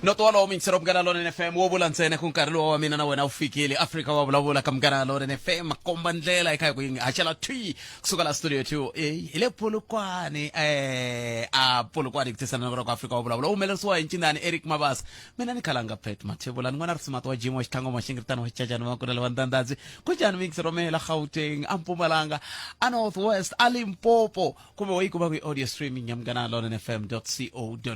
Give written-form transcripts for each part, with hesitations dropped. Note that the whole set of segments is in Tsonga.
Noto wolowo muyingiseri wa Munghana Lonene FM wo vula ntsena ku nkarhi lowa wa mina na wena wu fikile. Afrika wa vulavula ka Munghana Lonene FM makomba ndlela eka ku yi haxela thwi kusuka la studio 2 eh hi le Polokwane a Polokwane ku tisana na ku Afrika wa vulavula u humelerisiwa hi ncinani Eric Mabasa mina ni khalanga Pet Mathebula ni n'wana risimato wa Jim wa Xitlhango Maxingritano wa Xicacani wa Kunele wa Ndandadzi ku njhani muyingiseri wa mehe la Gauteng a Mpumalanga a North West a Limpopo kumbe wa yi kuma ku audio streaming ya Munghana Lonene FM co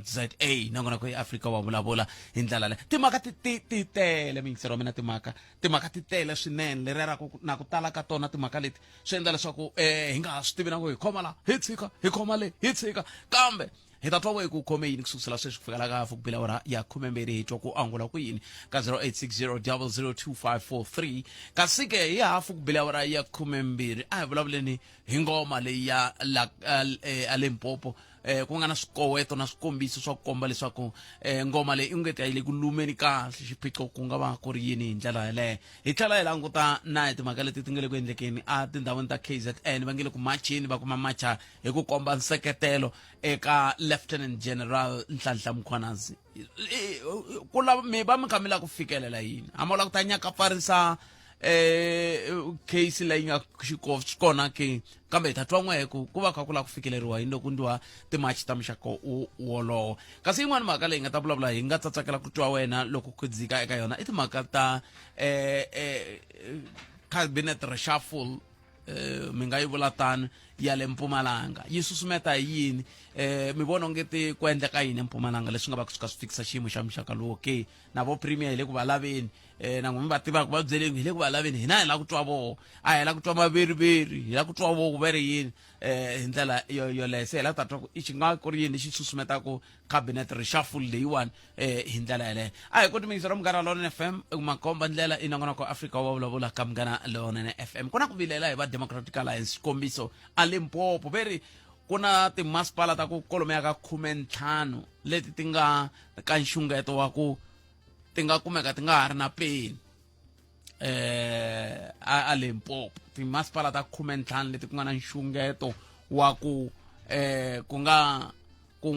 za nongonoko ya Afrika wa vulavula hi ndlela leyi timhaka ti ti ti tele miyingiseri wa mina timhaka timhaka ti tele swinene leriya ra ku na ku tala ka tona timhaka leti swi endla leswaku um hi nga ha swi tivi na ku hi khoma la hi tshika hi khoma le hi tshika kambe hi ta twa ku ku khome yini ku sukusela sweswi ku fikela ka hafu ku bila awara ya khumembirhi hi twa ku angula ku yini ka 0860 002543 kasi ke hi hafu ku bila awara ya khumembirhi a hi vulavuleni hi ngoma leyi ya la a Limpopo ku nga na swikoweto na swikombiso swa ku komba leswaku ngoma leyi i nge a yi le ku lumeni kahle xiphiqo ku nga va ku ri yini hi ndlela yeleyo hi tlhela hi languta na hi timhaka leti ti nga le ku endlekeni a tindhawini ta KZN va nge le ku macheni va kuma macha hi ku komba nseketelo eka Lieutenant General Nhlanhla Mkhwanazi ku lava mi va mi kha mi lava ku fikelela yini a mo lava ku ta nyakapfarisa case leyi nga kona ke kambe hi ta twa n'we ku ku va kha ku lava ku fikeleriwa yini loko ndliwa timachi ta muxaka wolowo kasi yin'wana mhaka leyi nga ta vulavula hi nga tsatsakela ku twa wena loko ku dzika eka yona i timhaka ta cabinet reshuffle mi nga yi vula tano ya le Mpumalanga yi susumeta hi yini mi vona onge ti ku endleka yini eMpumalanga leswi nga va kusuka swi fikisa xiyimo xa muxaka lowo ke na vo premier hi le ku va laveni na n'wina mi va tivaka va byeleni hi le ku va laveni hina hi lava ku twa voho a hi lava ku twa maveriveri hi lava ku twa voho ku ve ri yini hi ndlela yoleyo se hi lava ku ta twa ku i xi nga ku ri yini lexi susumetaka cabinet reshuffle leyiwani hi ndlela yeleyo a hi koti miyingiselo Munghana Lonene FM makomba ndlela i nongonoko Afrika wa vulavula ka Munghana Lonene FM ku na ku vilela hi va Democratic Alliance xikombiso a Limpopo ve ri ku na timasipala ta ku kolomeya ka 15 leti ti nga ka nxungeto wa ku ti nga kumeka ti nga ha ri na peni a Limpopo timasipala ta 15 leti ku nga na nxungeto wa ku ku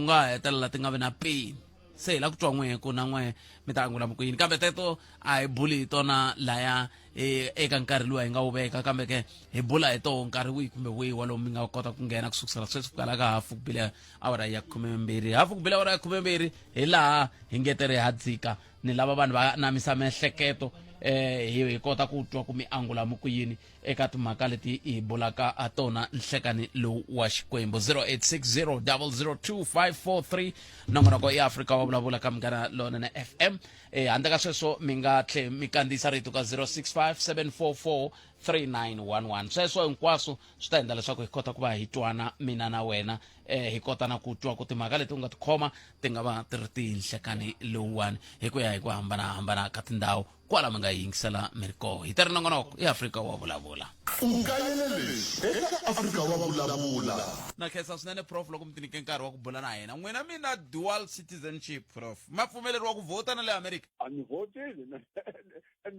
nga hetelela ti nga vi na peni se hi la ku twa n'we ku na n'we mi ta angula ku yini kambe teto a hi buli hi tona laya eka nkarhi luwa hi nga wu veka kambe ke hi bula hi toho nkarhi wihi kumbe wihi walowu mi nga kota ku nghena ku sukusela sweswi ku kala ka hafu ku bile awara ya 12 hafu ku bile awara ya 12 hi laha hi ngeteri ha dzika ni lava vanhu va namisa miehleketo hi kota ku twa ku mi angula mu ku yini eka timhaka leti hi bulaka ha tona nhlekani lowu wa Xikwembu. 0860002543 nongonoko ya Afrika wa vulavula ka Munghana Lonene FM. Handle ka sweswo mi nga tlhe mi kandziyisa rito ka 0657443911. Sweswo hinkwaswo swi ta endla leswaku hi kota ku va hi twana mina na wena hi kota na ku twa ku timhaka leti u nga ti khoma ti nga va ti ri tihi nhlekani lowuwani hi ku ya hi ku hambanahambana ka tindhawu kwala mi nga yi yingisela mi ri koho. Hi ta ri nongonoko i Afrika wa vulavula. U kayele leswi eka Afrika wa vulavula. Na khensa swinene Prof loko mi tinike nkarhi wa ku bula na hina. N'wina mi na dual citizenship Prof. Ma pfumeleriwa ku vhota na le America? A ni vhoteli ni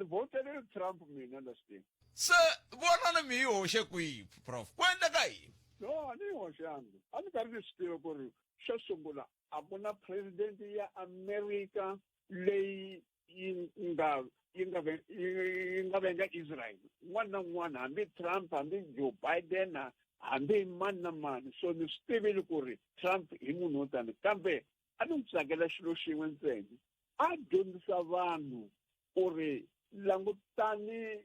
vhotele Trump mina last year. Se vonani mi yi hoxe kwihi Prof? Ku endleka yini? No, a ni yi hoxanga. A ni karhi ni swi tiva ku ri xo sungula a ku na president ya America leyi yi nga yi nga yi nga venga Israel un'wana na un'wana hambi Trump hambi Joe Biden hambi mani na mani so ni swi tivile ku ri Trump hi munhu wo tani kambe a ni n'wi tsakela xilo xin'we ntsena a dyondzisa vanhu ku ri langutani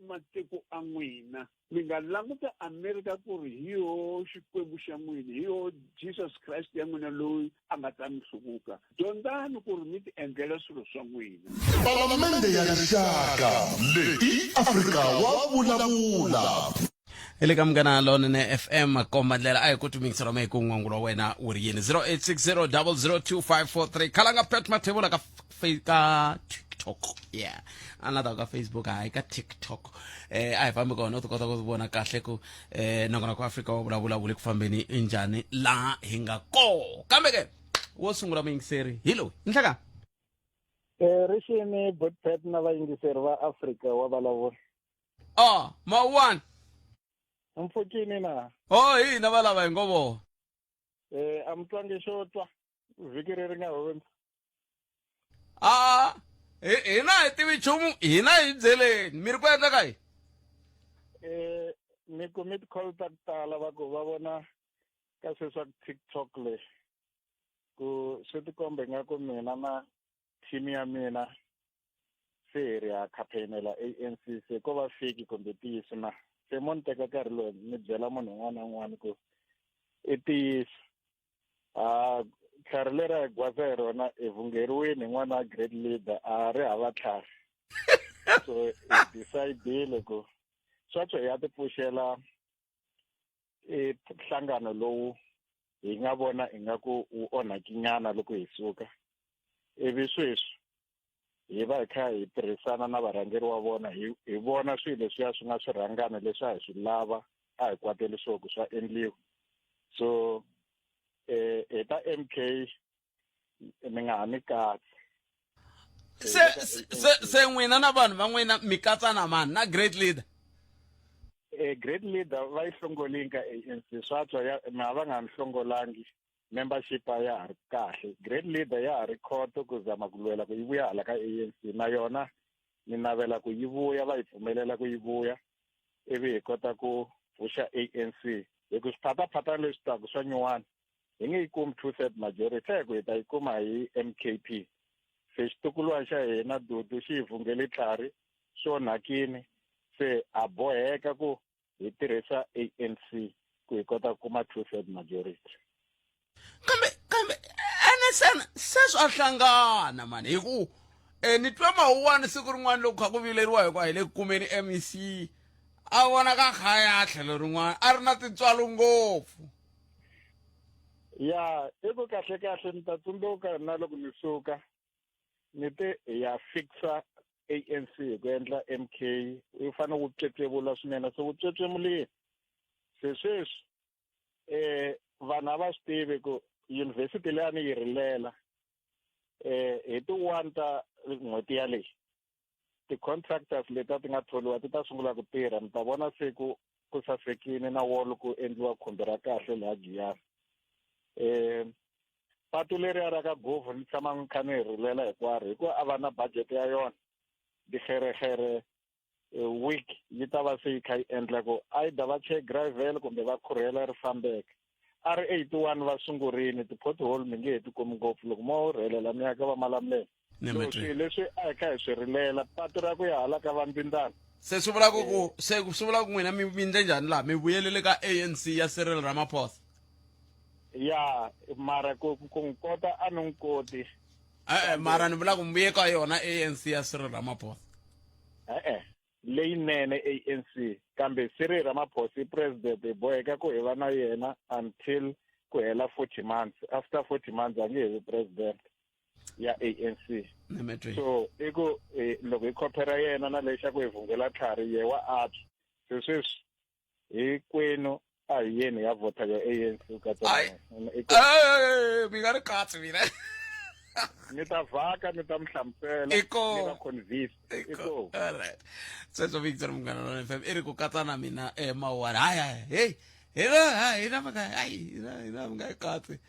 matiko a n'wina mi nga languta America ku ri hi yoho Xikwembu xa n'wina hi yoho Jesus Christ ya n'wina loyi a nga ta mi hluvuka dyondzani ku ri mi ti endlela swilo swa n'wina. Palamende ya Rixaka leyi i Afrika wa vulavula. Hi le ka Munghana Lonene FM komba ndlela a hi ku tumingisa roma hi ku n'wangulo wa wena wu ri yini 0860 002543 khalanga Pet Mathebula ka ka TikTok yeah a na ta ka Facebook hayi ka TikTok a hi fambi kona u ti kota ku vona kahle ku nongonoko wa Afrika wa vulavula wu le ku fambeni njhani laha hi nga kona kambe ke wo sungula muyingiseri hi loyi nhleka Rixini Botpet na vayingiseri va Afrika wa vulavula. Ah, mawuwani. Mpfukini na. Oh, hi hina valava hi ngo vona. A mi twangi xo twa vhiki leri nga hundza. A hina hi tivi nchumu, hina hi byeleni mi ri ku endleka yini? Ni kume ti-call ta ku tala va ku va vona ka sweswi swa TikTok le ku swi tikomba ingaku mina na team ya mina se hi ri ha campaignela ANC, se ko va fiki kumbe ntiyiso na. Se mo ni teka nkarhi lowu ni byela munhu un'wana na un'wana ku i ntiyiso. A tlhari leri a hi gwaza hi rona hi vhungeriwini hi n'wana wa great leader, a ri hava tlhari. So hi decide-ile ku sweswo hi ya ti pfuxela i nhlangano lowu hi nga vona ingaku wu onhakinyana loko hi suka, ivi sweswi hi va hi kha hi tirhisana na varhangeri wa vona, hi vona swilo leswiya swi nga swirhangana leswi a hi swi lava, a hi kwateli swo ku swa endliwa. So hi ta MK ni nga ha ni katsi. Se n'wina na vanhu va n'wina mi katsa na mani? Na great leader? Great leader va yi hlongolini ka ANC, swa twa ya na va nga ni hlongolangi, membership a ya ha ri kahle. Great leader ya ha ri khoto ku zama ku lwela ku yi vuya hala ka ANC, na yona ni navela ku yi vuya, va yi pfumelela ku yi vuya, ivi hi kota ku pfuxa ANC. Hi ku swiphataphatana leswi taka swa nyuwana hi nge yi kumi two third majority, hi ku hi ta yi kuma hi MKP. Se xitukulwana xa hina Dudu xi hi vhungele tlhari, swi onhakini, se a boheka ku hi tirhisa ANC ku hi kota ku kuma two third majority. Kambe NSN se swa hlangana mani, hi ku ni twe mahuwani siku rin'wana loko kha ku vileriwa hi ku a hi le ku kumeni MEC, a vonaka kha ya tlhelo rin'wana a ri na tintswalo ngopfu. Ya, i ku kahle kahle ni ta tsundzuka na loko ni suka ni te hi ya fixa ANC hi ku endla MK, yi fanele ku tswetswevula swinene, se wu tswetswemulile. Se sweswi vanhu a va swi tivi ku yunivhesiti leyi a ni yi rilela hi ti-1 ta n'hweti yaleyi ti-contractors leti a ti nga tholiwa ti ta sungula ku tirha. Mi ta vona se ku ku sasekile na wolo ku endliwa khumbi ra kahle laha Giyani. Patu leriya ra ka Govhu ni tshama ni kha ni rilela hinkwaro hikuva a va na budget ya yona. Diherere week yi ta va se yi kha yi endla ku either va che gravel kumbe va khurhela ri fambeka. A ri 81 va sungurini ti-pothole, mi nge he ti kumi ngopfu loko mo rhelela mi ya ka va Malamulele. So swilo leswi a hi kha hi swi rilela, patu ra ku ya hala ka vandzindana. Se swi vula ku se swi vula ku n'wina mi mi endle njhani laha mi vuyelele ka ANC ya Cyril Ramaphosa? Ya, mara ku n'wi kota a ni n'wi koti. E-e, mara ni vula ku mi vuye ka yona ANC ya Cyril Ramaphosa. E-e, leyinene ANC, kambe Cyril Ramaphosa i president, hi boheka ku hi va na yena until ku hela 40 months. After 40 months a nge he vi president ya ANC. So i ku loko hi khophera yena na lexi xa ku hi vhungela tlhari ye wa antswa. Se sweswi hinkwenu a hi yeni ya vhota ya ANC ku katsa mi nga ri katsi mina. Ni ta vhaka ni ta mi hlamusela, ni va convince. Iko alright, sweswo Victor Munghana Lona FM i ri ku katsa na mina mawani. Hayi hayi, hey, hina hina mi nga hayi hina mi nga yi katsi,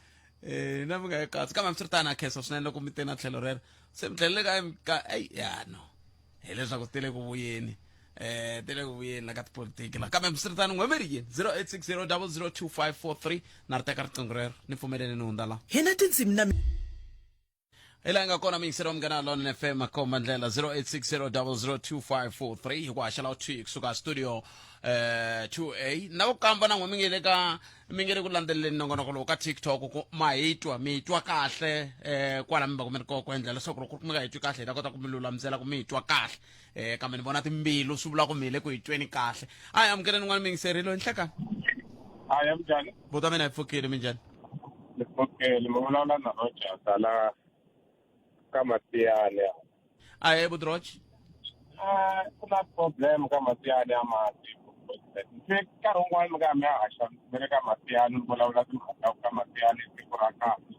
hina mi nga yi katsi. Kambe hambiswiritano a khensa swinene loko mi te na tlhelo rero, se mi tlhelele ka eyi ya no, hileswaku ti le ku vuyeni, ti le ku vuyeni la ka tipolitiki la. Kambe hambiswiritano n'we mi ri yini? 0860 002543 na ri teka riqingho rero, ni pfumeleni ni hundza la. Hina tindzimi na Hi laha nga kona miyingiseri wa Munghana Lona FM, makomba ndlela 0860 002543 hi ku haxela u 2 kusuka studio 2A na ku kamba na n'we mi nge le ka mi nge le ku landzeleleni nongonoko lowu ka TikTok ku ma hi twa, mi twa kahle kwala mi va ku mi ri kona ku endla leswaku loko mi nga hi twi kahle hi ta kota ku mi lulamisela ku mi hi twa kahle. Kambe ni vona timbilu swi vula ku mi le ku hi tweni kahle. A hi amukeleni n'wana miyingiseri loyi nhlekani. Hayi, minjhani? Buta mina hi pfukile, minjhani? Ni pfukile, mi vulavula na Rogers hala ka Matiyani. Ahee, buti Rog. Ku na problem ka Matiyani ya mati. Se nkarhi wun'wani mi ka mi ya haxa mi le ka Matiyani, mi vulavula timhaka ta ka Matiyani siku ra kahle.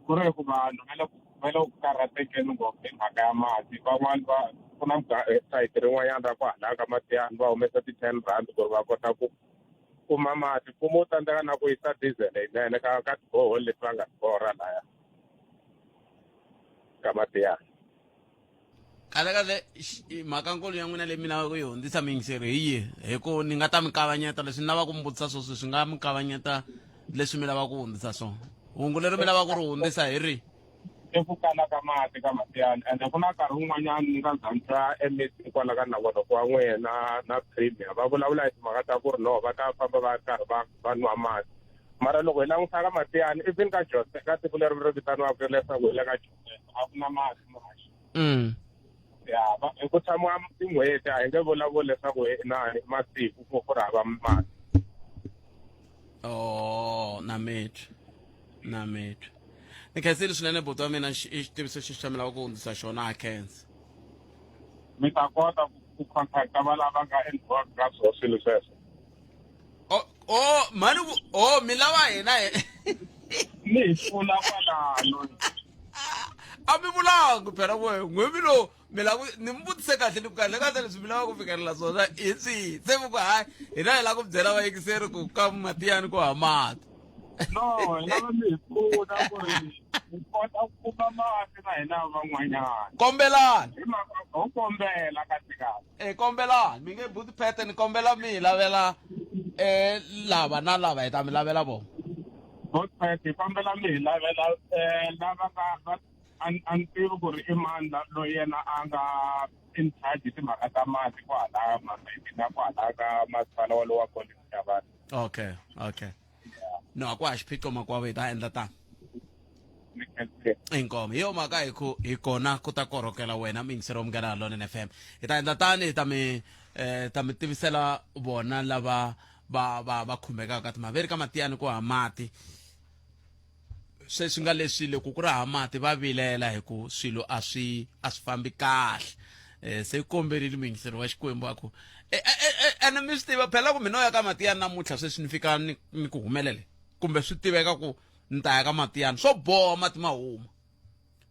Ku ri ku vanhu va le ku karhatekeni ngopfu hi mhaka ya mati. Van'wani va ku na sayiti rin'wanyana ra ku hala ka Matiyani va humesa ti-ten rand ku ri va kota ku kuma mati. Mfumo wu tsandzeka na ku yisa diesel yinene ka tiboholi leti va nga ti borha laya. Ka Matiyani. Kahle kahle mhaka nkulu ya n'wina leyi mi lavaka ku yi hundzisa miyingiseri hi yihi? Hi ku ni nga ta mi kavanyeta leswi ni lavaka ku mi vutisa swo swi nga mi kavanyeta leswi mi lavaka ku hundzisa swona. Hungu leri mi lavaka ku ri hundzisa hi rihi? I ku kala ka mati ka Matiyani, ende ku na nkarhi wun'wanyana ni nga za ni twa MEC kwala ka nongonoko wa n'wina na premier va vulavula hi timhaka ta ku ri no va ta famba va karhi va nwa mati. Mara loko hi langusa ka Matiyani, even ka Jose, ka tiko leri ri vitaniwaka leswaku hi le ka Jose, a ku na mati muhaxi. Ya, hi ku tshamiwa tin'hweti, a hi nge vulavuli leswaku hi na masiku ku ri hava mati. Oh, na mitwa, na mitwa. Ni khensile swinene buti wa mina, i xitiviso xexi xa mi lava ku hundzisa xona, ha khensa. Mi ta kota ku contacta va lava nga involved ka swona swilo sweswo. Oh, oh, mhani ku, oh, mi lava hina hi. Ni hi pfuna kwalano. A mi vulangi phela ku n'hwemi lowu mi lava ku ni mi vutise kahle ni ku kahle kahle leswi mi lava ku fikelela swona hi swihi, se mi ku hayi hina hi lava ku byela vayingiseri ku ka Matiyani ku hava mati. No, hi lava mi hi pfuna ku ri hi kota ku kuma mati na hina van'wanyana. Kombelani. Hi mhaka ho kombela kahle kahle. E kombelani, mi nge buti Phete ni kombela mi hi lavela lava na lava hi ta mi lavela vona. Buti Phete hi kombela mi hi lavela lava nga va a ni tivi ku ri i mani loyi yena a nga in charge hi timhaka ta mati kwala masayiti na kwala ka masipala walowo wa Collins Chabane. Okay, okay. No, a ku ha xiphiqo makwavo, hi ta endla tano. Inkomo hi yo mhaka hi ku hi kona ku ta korhokela wena muyingiseri wa Munghana Lonene FM. Hi ta endla tani, hi ta mi ta mi tivisela vona lava va khumbekaka timaveri ka Matiyani ku ha mati. Sweswi nga leswi loko ku ri ha mati va vilela hi ku swilo a swi fambi kahle. Se komberile muyingiseri wa Xikwembu a ku ene mi swi tiva phela ku mina ya ka Matiyani namuntlha sweswi ni fika ni ku humelele kumbe swi tiveka ku ni ta ya ka Matiyani swo boha mati ma huma.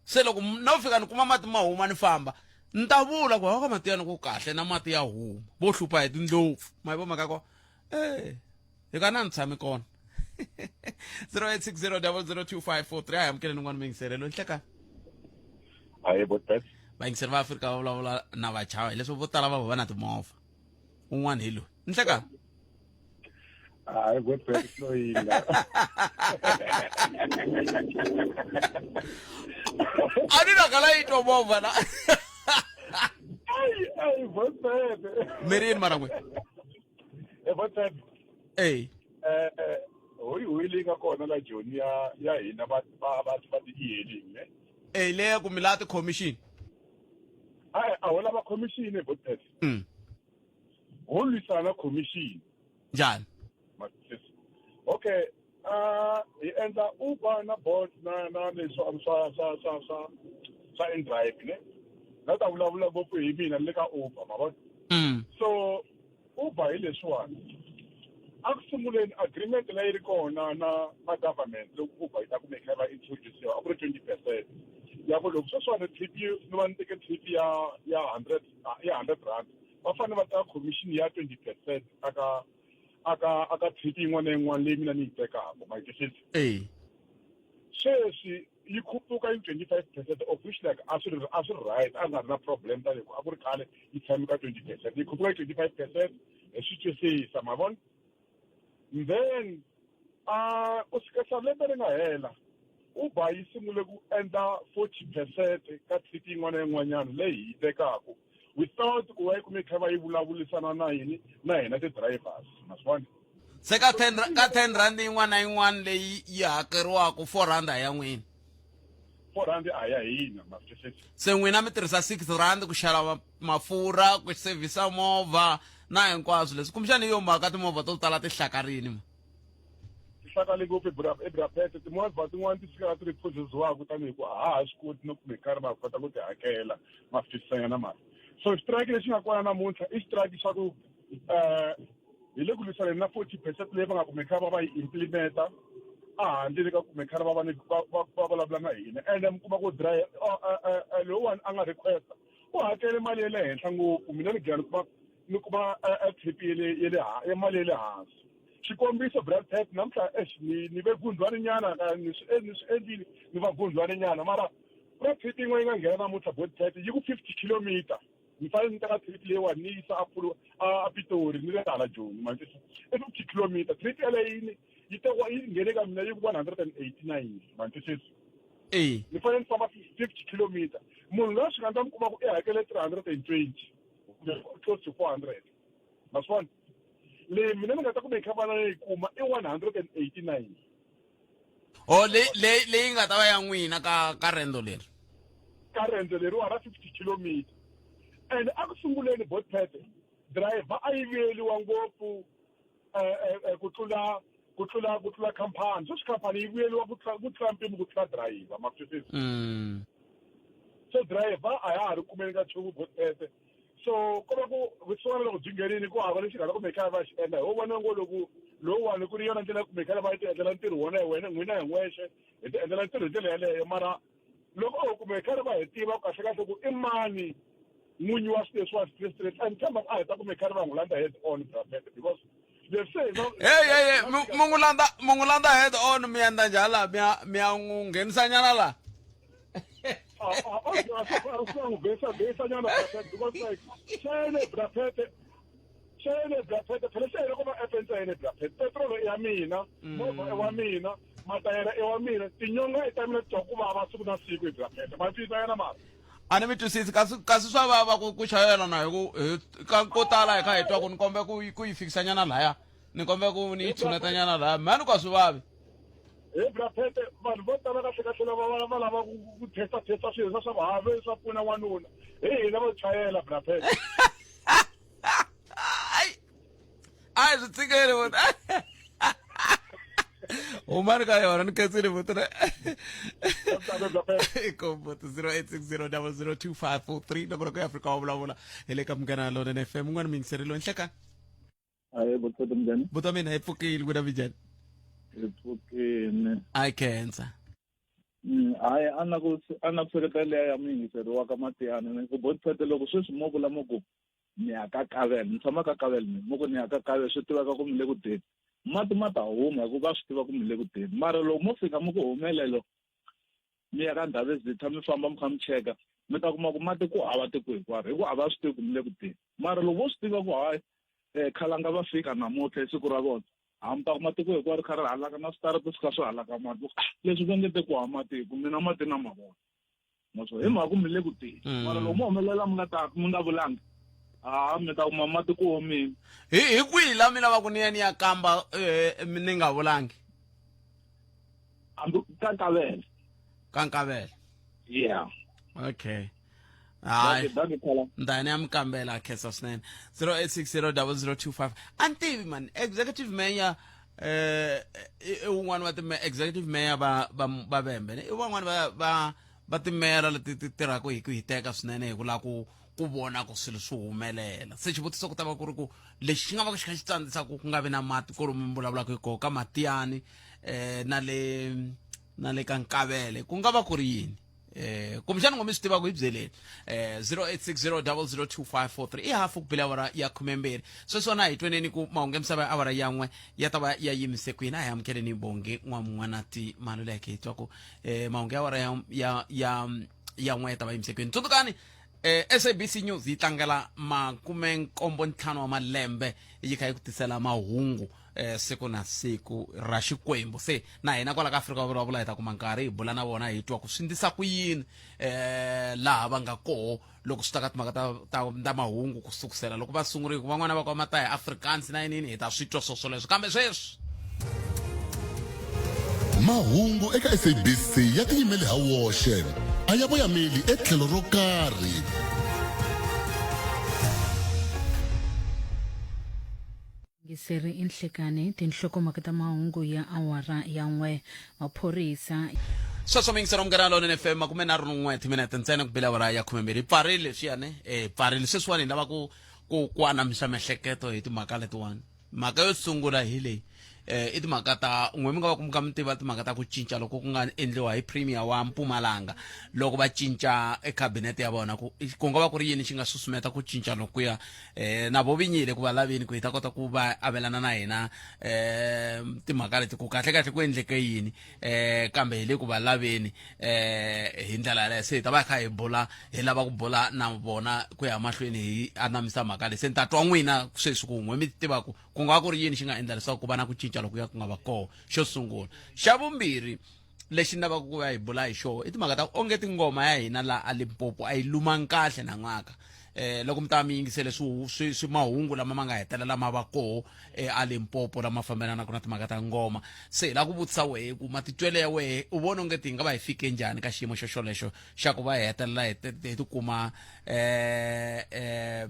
Se loko no fika ni kuma mati ma huma ni famba ni ta vula ku hawa ka Matiyani ku kahle na mati ya huma vo hlupha hi tindlopfu ma yi vo mhaka ko hi ka na ni tshami kona. 0860002543 a hi amukeleni n'wana muyingiselelo nhleka. Hayi bo Tats. Vayingiseri va Afrika va vulavula na vachava hileswi vo tala va va na timovha. Un'wana hi loyi. Nhleka. Hayi bo Tats loyila. A ni na kala yi twa movha na. Ai ai bo Tats. Mi ri yini mara n'we? E bo Tats. Ey. Hoyi hoyi leyi nga kona la Joni ya hina va ti e-hailing ne? Ey, leya ku mi lava ti-commission. Ai, a ho lava commission bo Tats. Ho lwisana na commission. Njhani? Okay, hi endla Uber na Bolt na leswi swa inDrive ne? Na ta vulavula ngopfu hi mina ni le ka Uber, ma vona? So Uber hi leswiwani. A ku sunguleni agreement leyi ri kona na government loko Uber yi ta kumeka va introduce a ku ri 20% ya ku loko sweswiwani trip yi ni va ni teke trip ya 100 ya 100 rand va fanele va teka commission ya 20% aka trip yin'wana na yin'wana leyi mina ni yi tekaka, ma yi twisisa? Sweswi yi khuphuka yi 25% of which like a swi right, a nga ri na problem tanihi ku a ku ri khale yi tshame ka 20%, yi khuphuka yi 25% hi swi twisisa, ma vona? Then ku sukela lembe ri nga hela Uber yi sungule ku endla 40% ka trip yin'wana na yin'wanyana leyi hi yi tekaka without ku va yi kume kha va yi vulavurisana na yini na hina ti-drivers, ma swi vona? Se ka 10 ka 10 rand yin'wana na yin'wana leyi yi hakeriwaka 4 rand a ya n'wina. 4 rand a ya hina, ma swi twisisa? Se n'wina mi tirhisa 6 rand ku xava mafurha, ku sevhisa movha na hinkwaswo leswi. Kumbexana hi yo mhaka timovha to tala ti hlakarini ma. Ti hlakale ngopfu eBrapete, timovha tin'wana ti fika ti ri phuzeziwaka tanihi ku a ha ha swi koti no kumbe karhi va kota ku ti hakela, ma swi twisisa nyana mali. So xitiraki lexi nga kona namuntlha i xitiraki xa ku hi le ku lwisaneni na 40% leyi va nga kumeka va va yi implementa a handle ka kumeka va va ni va vulavula na hina. Ende mi kuma ku lowuwani a nga requesta u hakele mali ya le henhla ngopfu, mina ni gina ni kuma trip ya le ya le ya mali ya le hansi. Xikombiso Brad Pitt namuntlha eish ni ve gundlwani nyana ni swi endlile ni va gundlwani nyana mara Ku na trip yin'wana yi nga nghena namuntlha Botpet yi ku 50 kilometer. Ni fanele ni teka trip leyiwani ni yisa a Pulu a a Pitori ni le hala Joni ma twisisa. I 50 kilometer trip yaleyo yi yi tekiwa yi nghene ka mina yi ku 189 ma twisisa. E. Ni fanele ni famba 50 kilometer. Munhu loyi swi nga ndla mi kuma ku i hakele 320 kumbe close to 400. Ma swi vona? Leyi mina ni nga ta kumbe kha va yi kuma i 189. O leyi leyi leyi nga ta va ya n'wina ka ka rendzo leri. Ka rendzo leriwa ra 50 kilometer. And a ku sunguleni Botpet driver a yi vuyeliwa ngopfu ku tlula ku tlula ku tlula khampani. Sweswi khampani yi vuyeliwa ku tlula ku tlula mpimo ku tlula driver, ma swi twisisa? So driver a ya ha ri kumeni ka nchumu Botpet. So ko va ku vusiwana loko byi nghenile ku hava lexi nga ta kumbe khale va xi endla ho vona ngo loko lowuwani ku ri yona ndlela kumbe khale va ti endlela ntirho wona hi wena n'wina hi n'wexe hi ti endlela ntirho hi ndlela yeleyo mara loko o kumbe khale va hi tiva kahle kahle ku i mani n'winyi wa swilo leswiwa straight straight a ni tshemba ku a hi ta kumbe khale va n'wi landza head on brabet because leswi se hi Hey hey hey mi n'wi landza mi n'wi landza head on mi endla njhani laha mi ya mi ya n'wi nghenisa nyana laha xene braphete phela se hina ko va epe ntsena braphete petrol i ya mina movha i wa mina matayara i wa mina tinyonga i ta mina twa ku vava siku na siku hi braphete ma twisisa yena mara a ni mi twisisi kasi kasi swa vava ku ku chayela na hi ku hi ka ko tala hi kha hi twa ku ni kombe ku ku yi fikisa nyana laya ni kombe ku ni yi tshuneta nyana laya mhani ni ka swi vavi He bra Phete, vanhu vo tala kahle kahle lava va va lava ku ku testa testa swilo swa swa vuhave swa pfuna n'wanuna hi hina vo chayela bra Phete. Ai ai swi tshikele vona humani ka yona ni khensile buti re kombuti 0860002543 loko loko ya Afrika wa vulavula hi le ka Munghana Lonene FM un'wana muyingiseri loyi nhlekani Ahee buti minjhani? Buti wa mina hi pfukile ku na minjhani? Hi pfukile. A khensa. Hayi a na ku a na ku seketela liya ya muyingiseri wa ka Matiyana ni ku boti loko sweswi mo vula mo ku ni ya ka Kavela ni tshama ka Kavela mina mo ku ni ya ka Kavela swi tiveka ku mi le ku teni mati ma ta huma hikuva va swi tiva ku mi le ku teni mara loko mo fika mi ku humelelo mi ya ka Ndhavezitha mi famba mi kha mi cheka mi ta kuma ku mati ku hava tiko hinkwaro hikuva a va swi tivi ku mi le ku teni mara loko vo swi tiva ku hayi um khalanga va fika namuntlha hi siku ra vona ha mi ta kuma tiko hinkwaro kha ri halaka na switarata swi kha swi halaka mati ah, leswi va nge te ku hava mati hi ku mina mati na ma vona maswo hi mhaka ku mi le ku teni mm. mara loko mo humelela mi nga ta mi nga vulanga ha mi ta kuma mati ku omile hi hi kwihi la mi lavaka ni ya ni ya kamba eh, ni nga vulangi hambi ka nkavela ka nkavela yeah okay hayi ndani ya mikambela a khensa swinene 08600025 a ni tivi man executive mayor eh i wun'wana wa ti executive mayor va va va vembe i van'wana va va va timeyara leti ti tirhaka hi ku hiteka swinene hi ku lava ku ku vona ku swilo swi humelela se xivutiso ku ta va ku ri ku lexi xi nga va ku xi kha xi tsandzisa ku ku nga vi na mati kolomu mi vulavulaka hi koho ka matiyani eh na le na le ka nkavele ku nga va ku ri yini eh kumbexana ngo mi swi tivaka hi byeleni eh 0860002543 i hafu ku bile awara ya khumembirhi sweswiwana hi tweneni ku mahungu ya misava ya awara yan'we ya ta va ya yimise kwini a hi amukeleni bongi n'wamun'wanati maluleke hi twa ku eh mahungu ya awara ya ya ya ya n'we ya ta va yimise kwini tsundzukani eh SABC News yi tlangela makume nkombo ntlhanu wa malembe yi kha yi ku tisela mahungu eh, siku na siku ra Xikwembu se na hina kwala ka Afrika vulavula hi ta kuma nkarhi hi bula na vona hi twa ku swi ndlisa ku yini eh laha va nga koho loko swi ta ka timhaka ta ta ta mahungu ku sukusela loko va sungurile ku van'wana va kwa ta hi Afrikaans na yinini hi ta swi twa swoswoleswo kambe sweswi Mahungu eka SABC ya tiyimele ha woxe, a ya voyameli etlhelo ro karhi. Yingiseri i nhlekani tinhlokomhaka ta mahungu ya awara ya n'we maphorisa Sweswo miyingiselo Munghana Lonene FM 31 timinete ntsena ku bile awara ya 12 hi pfarile leswiyani eh pfarile sweswiwani hi lava ku ku ku anamisa miehleketo hi timhaka letiwani mhaka yo sungula hi leyi eh i timhaka ta n'we mi nga va ku mi kha mi tiva timhaka ta ku cinca loko ku nga endliwa hi premier wa Mpumalanga loko va cinca e cabinet ya vona ku ku nga va ku ri yini xi nga susumeta ku cinca lokuya eh na vo vinyile ku va lavini ku hi ta kota ku va avelana na hina eh timhaka leti ku kahle kahle ku endleke yini eh kambe hi le ku va laveni eh hi ndlela yaleyo se hi ta va hi kha hi bula hi lava ku bula na vona ku ya mahlweni hi anamisa mhaka leyi se ni ta twa n'wina sweswi ku n'we mi tivaka ku nga va ku ri yini xi nga endla leswaku ku va na ku cinca lokuya ku nga va kona xo sungula xa vumbirhi lexi ni lavaka ku va hi bula hi xona i timhaka ta ku onge tingoma ya hina laha a Limpopo a yi lumangi kahle nan'waka eh loko mi ta mi yingisele swi swi swi mahungu lama ma nga hetelela ma va koho eh, a Limpopo lama fambelanaka na timhaka ta ngoma se hi lava ku vutisa wehe ku matitwele ya wehe u vona onge ti nga va hi fike njhani ka xiyimo xo xolexo xa ku va hi hetelela hi hi tikuma eh eh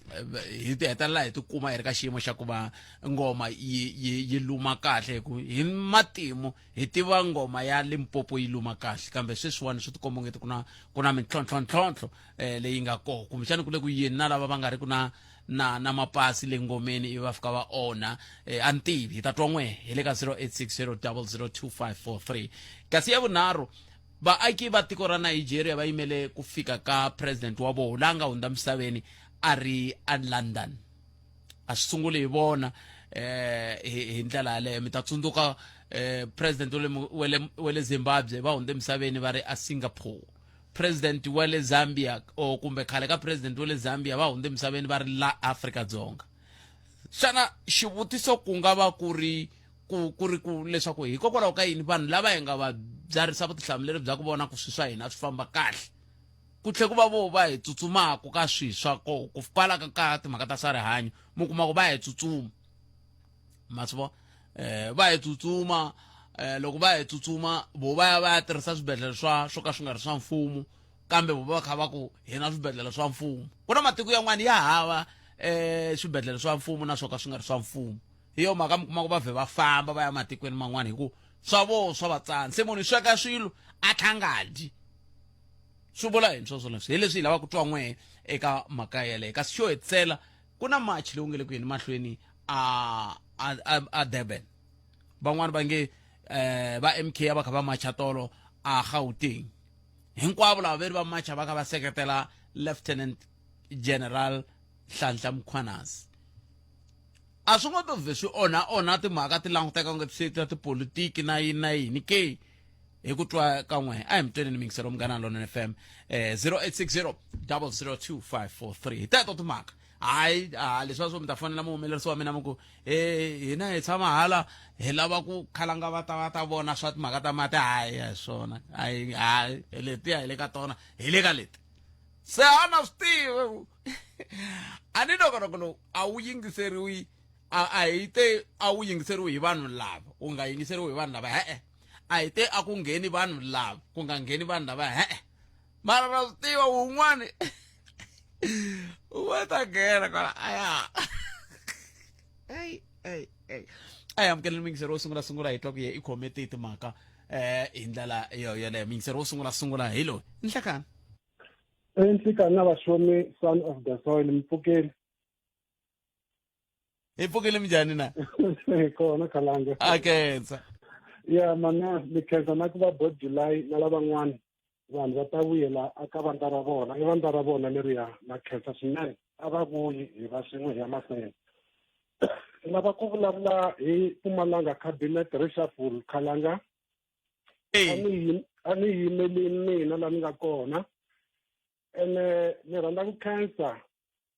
hi ti hetelela hi tikuma hi ri ka xiyimo xa ku va ngoma yi yi yi luma kahle hi ku hi matimu hi tiva ngoma ya Limpopo yi luma kahle kambe sweswiwani swi tikomba ongeti ku na ku na mintlhontlhontlhontlho eh, leyi nga koho kumbexani ku le ku yeni na lava va nga ri ku na na na mapasi le ngomeni ivi va fika va onha eh, a ni tivi hi ta twa n'we hi le ka 0860002543 kasi ya vunharhu vaaki va tiko ra Nigeria va yimele ku fika ka president wa vona la nga hundza misaveni a ri a London a swi sunguli hi vona eh hi ndlela yaleyo mi ta tsundzuka eh president wa le wa le Zimbabwe va hundze misaveni va ri a Singapore president wa le Zambia or kumbe khale ka president wa le Zambia va hundze misaveni va ri la Afrika Dzonga xana xivutiso ku nga va ku ri ku ku ri ku leswaku hikokwalaho ka yini vanhu lava hi nga va byarisa vutihlamuleri bya ku vona ku swi swa hina swi famba kahle ku tlhe ku va vo va hi tsutsumaku ka swi swa ko ku kwala ka ka timhaka ta swa rihanyo mi kuma ku va hi tsutsuma ma swi vona eh va hi tsutsuma eh loko va hi tsutsuma vo va ya va ya tirhisa swibedhlele swa swo ka swi nga ri swa mfumo kambe vo va kha va ku hi na swibedhlele swa mfumo ku na matiko yan'wana ya hava eh swibedhlele swa mfumo na swo ka swi nga ri swa mfumo hi yo mhaka mi kuma ku va vhe va famba va ya matikweni man'wana hi ku swa voho swa va tsana se munhu i sweka swilo a tlha nga dyi swi vula yini swoswo leswi hi leswi hi lavaka ku twa n'wehe eka mhaka yeleyo kasi xo hetisela ku na march lowu nge le ku yeni mahlweni a a a, a Durban van'wani va nge eh va MK va kha va macha tolo a Gauteng hinkwavo lava veri va macha va kha va seketela Lieutenant General Nhlanhla Mkhwanazi a swi ngo to vhe swi onha onha timhaka ti languteka onge se ta tipolitiki na yini na yini ke hi ku twa ka n'we a hi mi tweni ni mingiselo munghana lonene fm eh 0860 002543 hi teto timhaka hayi a leswi swo mi ta fonela muhumelerisi wa mina mi ku e hina hi tshama hala hi lava ku khalanga va ta va ta vona swa timhaka ta mati hayi a hi swona hayi hayi letiya hi le ka tona hi le ka leti se a na swi tivi a ni nongonoko lowu a wu yingiseriwi a a hi te a wu yingiseriwi hi vanhu lava wu nga yingiseriwi hi vanhu lava e-e a hi te a ku ngheni vanhu lava ku nga ngheni vanhu lava e-e mara na swi tiva wun'wani wa ta nghena kwala aya ey ey ey a hi amukeleni muyingiseri wo sungula sungula hi twa ku ye i khome tihi timhaka eh hi ndlela yo yoleyo muyingiseri wo sungula sungula hi loyi nhlekani Enhlekani na vaxomi son of the soil mpfukeli hi pfukile minjhani na hi kona khalanga a khensa ya mana ni khensa na ku va bot july na lavan'wana vanhu va ta vuyela aka vandla ra vona i vandla ra vona leriya na khensa swinene a va vuyi hi va swin'we hi ya mahlweni lava ku vulavula hi Mpumalanga cabinet reshuffle khalanga a ni yimeli mina la ni nga kona ene ni rhandza ku khensa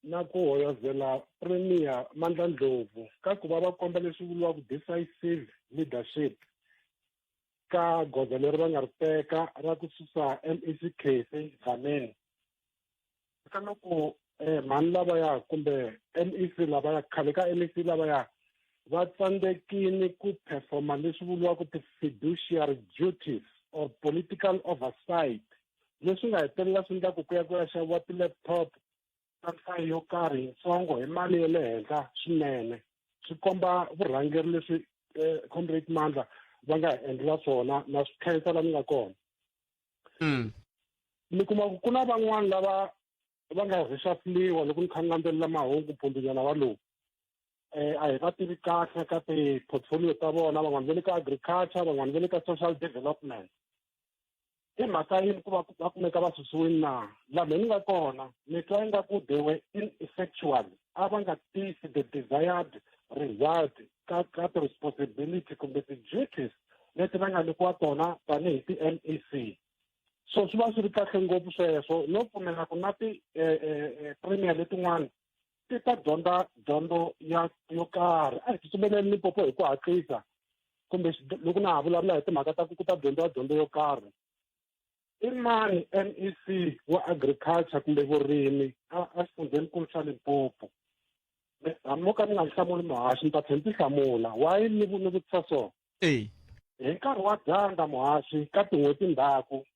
na ku hoyozela Premier Mandla Ndlovu ka ku va va komba leswi vuriwaka decisive leadership ka goza leri va nga ri teka ra ku susa MEC Kathy Dlamini ka loko eh, mhani lavaya kumbe MEC lavaya khale ka MEC lavaya va tsandzekile ku performa leswi vuriwaka ti-fiduciary duties or political oversight leswi nga hetelela swi endla ku ku ya ku ya xaviwa ti-laptop ta nhlayo yo karhi yitsongo hi mali ya le henhla swinene swi komba vurhangeri leswi eh, comrade Mandla va nga hi endlela swona na swi khensa la ni nga kona mi kuma ku ku na van'wani lava va nga reshuffliwa loko ni kha ni landzelela mahungu mpfundzunyana walowu. A hi va tivi kahle ka ti-portfolio ta vona, van'wana va le ka agriculture, van'wana va le ka social development. I mhaka yini ku va va kumeka va susiwile na? Laha ni nga kona ni twa ingaku they were ineffectual, a va nga tisi the desired result ka ti-responsibility kumbe ti-duties leti va nga nyikiwa tona tanihi ti-MEC. So swi va swi ri kahle ngopfu sweswo, no pfumela ku na ti-premier letin'wana ti ta dyondza dyondzo ya yo karhi. A hi tsutsumeleni Limpopo hi ku hatlisa, kumbe loko na ha vulavula hi timhaka ta ku ta dyondziwa dyondzo yo karhi. I mani MEC wa agriculture kumbe vurimi a xifundzhenikulu xa Limpopo? Hambi mo ka ni nga hlamuli muhaxi, ni ta tlhela ni ti hlamula. Why ni ni vutisa so? Hi nkarhi wa dyandza muhaxi, ka tin'hweti ndzhaku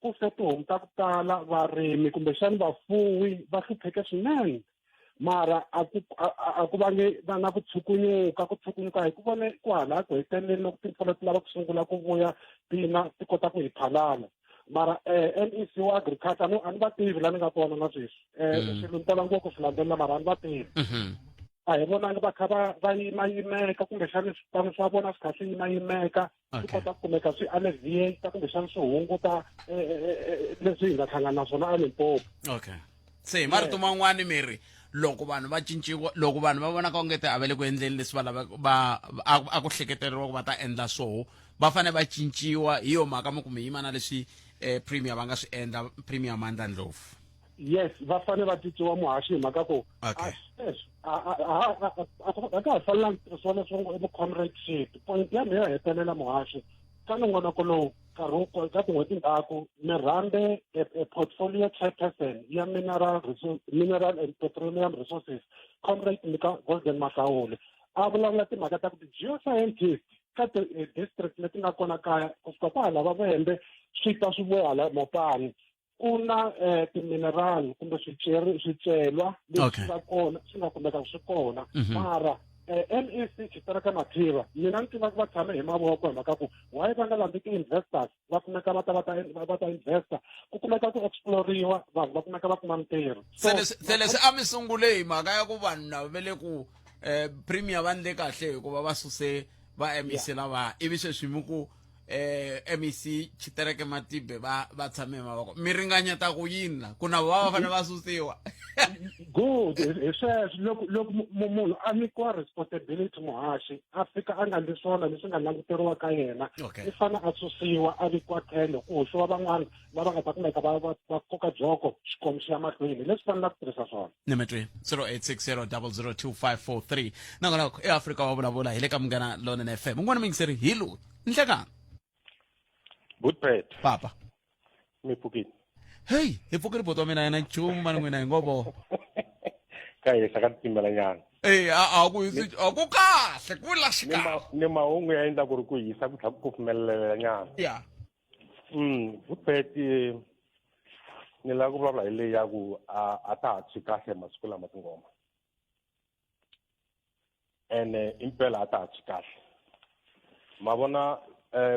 ku fe tihomu ta ku tala, varimi kumbexani vafuwi va hlupheke swinene, mara a ku a ku vange va na ku tshukunyuka. Ku tshukunyuka hi ku vone ku hala ku heteleleni loko timpfula ti lava ku sungula ku vuya tina ti kota ku hi phalala. Mara MEC wa agriculture a ni va tivi la ni nga kona na sweswi. Swilo ni tala ngopfu swi landzelela, mara a ni va tivi. A hi vonangi va kha va yimayimeka, kumbexani swipano swa vona swi kha swi yimayimeka, swi kota ku kumeka swi alleviate kumbexana swi hunguta leswi hi nga hlangana na swona eLimpopo. Okay, se hi marito man'wani mi ri loko vanhu va cinciwa, loko vanhu va vonaka onge ti a va le ku endleni leswi va lavaka va a ku hleketeriwa ku va ta endla swoho, va fanele va cinciwa. Hi yo mhaka mi ku mi yima na leswi premier va nga swi endla, Premier Mandla Ndlovu. Yes, va fanele va cinciwa muhaxi, hi mhaka ku sweswi a ka ha fanelangi tirhisiwa leswo ngo i comradeship. Point ya mina yo hetelela muhaxi, ka nongonoko lowu nkarhi wo ka tin'hweti ndzhaku mi rhambe a portfolio chairperson ya mineral and petroleum resources, Comrade Mika Golden Mahlaule, a vulavula timhaka ta ku ti-geoscientist ka ti-district leti nga kona kaya, kusuka kwahala va Vhembe swi ta swi vuya hala Mopani, ku na timineral kumbe swicelwa leswi nga kona, swi nga kumeka swi kona. Mara MEC Tshitereke Matiba, mina ni tiva ku va tshame hi mavoko, hi mhaka ku why va nga landzi ti-investors, va kumeka va ta investa, ku kumeka ku exploriwa, vanhu va kumeka va kuma mintirho. Se leswi a mi sungule hi mhaka ya ku vanhu lava ve le ku premier va ndle kahle hikuva va suse va MEC lava, ivi sweswi mi ku MEC Tshitereke Matibe va tshame hi mavoko, mi ringanyeta ku yini la ku na va fanele va susiwa? Good, hi sweswo. Loko munhu a nyikiwa responsibility muhaxi, a fika a nga ndli swona leswi nga languteriwa ka yena, i fane a susiwa, a vekiwa tlhelo, ku hoxiwa van'wana lava nga ta kumeka va koka joko xikomu xi ya mahlweni, leswi fanelaka ku tirhisa swona. Nimetweni 0860 002543. Nakona eAfrika wa vulavula hi le ka Munghana Lonene FM. Un'wana muyingiseri hi loyi. Nhlekani. Good. Papa. Mi pfukile? Heyi, hi pfukile boto wa mina, yena nchumu mani n'wina hi ngo vo. Ka hisa ka titimela nyana. Eyi, a ku hisi, a ku kahle ku la xikarhi. Ni mahungu ya endla ku ri ku hisa ku tlhela ku kufumelela nyana. Ya. Good, ni lava ku vulavula hi leyi ya ku a ta ha tshwi kahle masiku lama tingoma, ene impela a ta ha tshwi kahle. Ma vona,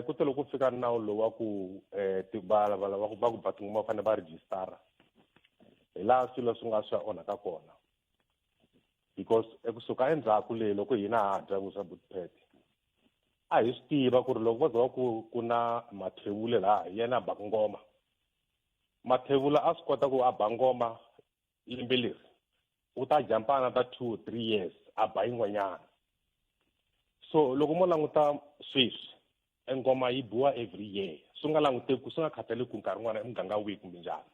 ku te loko ku fika nawu lowu wa ku va va ku va ku ba tingoma va fanele va rejistara, hi laha swilo swi nga swi ya onhaka kona, because ekusuka endzhaku leyi loko hina ha dya vuswa butpet, a hi swi tiva ku ri loko va za va ku ku na Mathevule laha, hi yena a baka ngoma. Mathevula a swi kota ku a ba ngoma lembe leri, u ta jampana ta 2 or 3 years a ba yin'wanyana. So loko mo languta sweswi, engoma yi biwa every year, swi nga languteki, swi nga khathaleki ku nkarhi wun'wana i muganga wihi kumbe njhani.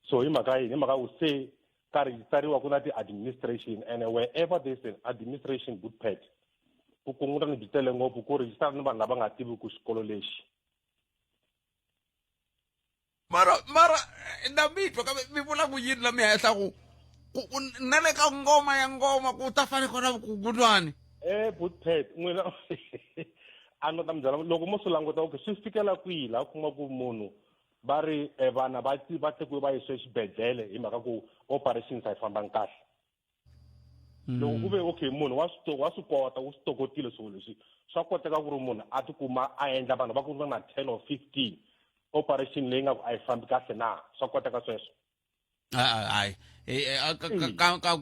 So hi mhaka yini? Hi mhaka ku se ka rejistariwa, ku na ti-administration, and wherever there is an administration, good pet, vukungundwani byi tele ngopfu, ku rejistara ni vanhu lava nga tiviku xikolo lexi. Mara na mi twa, kambe mi vula ku yini la mi hehla ku na le ka ngoma ya ngoma ku ta fane kona vukungundwani? Butpet, n'wina a no ta mi byela, loko mo swi languta, okay, swi fikela kwihi laha u kuma ku munhu va ri vana va tekiwe va yisiwe exibedhlele hi mhaka ku operations a yi fambangi kahle? Loko ku ve okay, munhu wa swi kota, u swi tokotile swilo leswi, swa koteka ku ri munhu a tikuma a endla vanhu va ku ri na 10 or 15 operation leyi nga ku a yi fambi kahle na? Swa koteka sweswo? Hayi,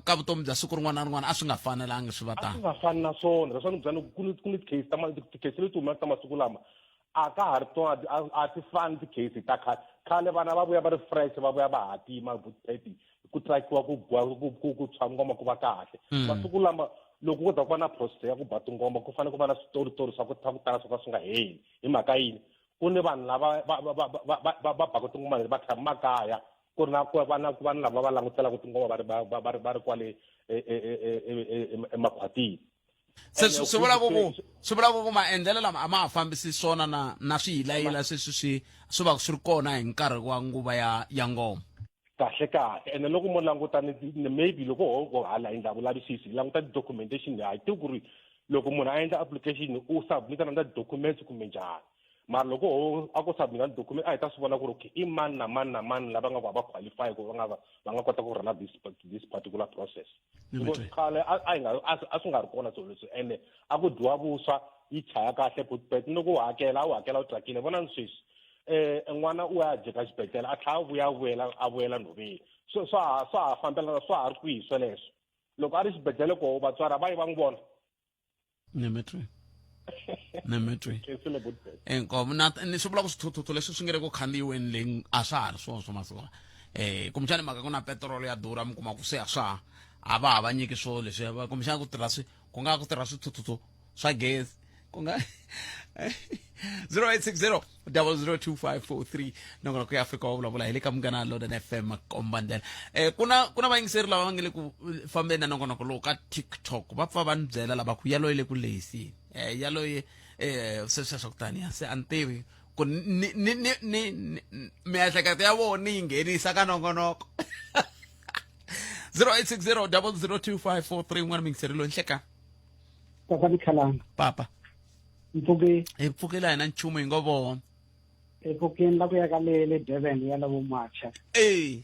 ka vutomi bya siku rin'wana na rin'wana a swi nga fanelangi swi va a tano. Swi nga fani na swona. Leswi ni byela ku ni ti-case ta ti-case leti humaka ta masiku lama a ka ha ri tona, a ti fani ti-case ta khale. Khale vana va vuya va ri fresh, va vuya va hatima vuteti ku trakiwa, ku gwa, ku tshwa ngoma, ku va kahle. Masiku lama loko ku za ku va na process ya ku ba tingoma, ku fanele ku va na switoritori swa ku tala swo ka swi nga heli. Hi mhaka yini? Ku ni vanhu lava va baka tingoma leti va tshama makaya, ku ri na ku va na ku va na lava va langutelaka tingoma va ri kwale emakhwatini. Se Ene swi vula ku maendlelo lama a ma ha fambisi swona na swiyilayila sweswi swi va swi ri kona hi nkarhi wa nguva ya ngoma. Kahle kahle. Ene loko mo languta ni maybe loko ho hala hi endla vulavisisi, hi languta ti-documentation, ha yi tivi ku ri loko munhu a endla application u submita na ti-documents kumbe njhani. Mara loko ho a ko submita document, a hi ta swi vona ku ri okay, i mani na mani na mani lava nga ku va qualify ku va nga kota ku run this particular process. Because khale a hi nga a swi nga ri kona swilo leswi, ene a ku dyiwa vuswa yi chaya kahle putpet, ni loko u hakela a wu hakela u tsakile. Vona ni sweswi n'wana u ya jeka xibedhlele, a tlhela a vuya, a vuyela nhoveni. So swa ha fambelana, swa ha ri kwihi sweleswo? Loko a ri xibedhlele koho, vatswari a va yi va n'wi vona. Nemetwe, nemetwe. Khensile, Budbet. Inkomu. Na ni swi vula ku swithuthuthu leswi swi nge le ku khandziyiweni leyi a swa ha ri swona swa masiku lawa. Kumbexani mhaka ku na petiroli ya durha, mi kuma ku se a swa ha a va ha va nyiki swo leswi, kumbexana ku tirha swi ku nga ku tirha swithuthuthu swa gezi ku nga 0860 002543. Nongonoko ya Afrika wa Vulavula hi le ka Munghana Lonene FM, komba ndlela. Ku na vayingiseri lava va nge le ku fambeni na nongonoko lowu ka TikTok, va pfa va ni byela lava ku yaloye le ku lehisini, yaloye se sweswo kutani se a ni tivi ku ni miehleketo ya vona ni yi nghenisa ka nongonoko. 0860 002543. N'wana mingiseri loyi, nhleka. Papa Mikhalanga. Papa. Mpfuke. Hi pfukela hina nchumu, hi ngo vona. Epfukeni la ku ya ka le Durban ya lavo macha. A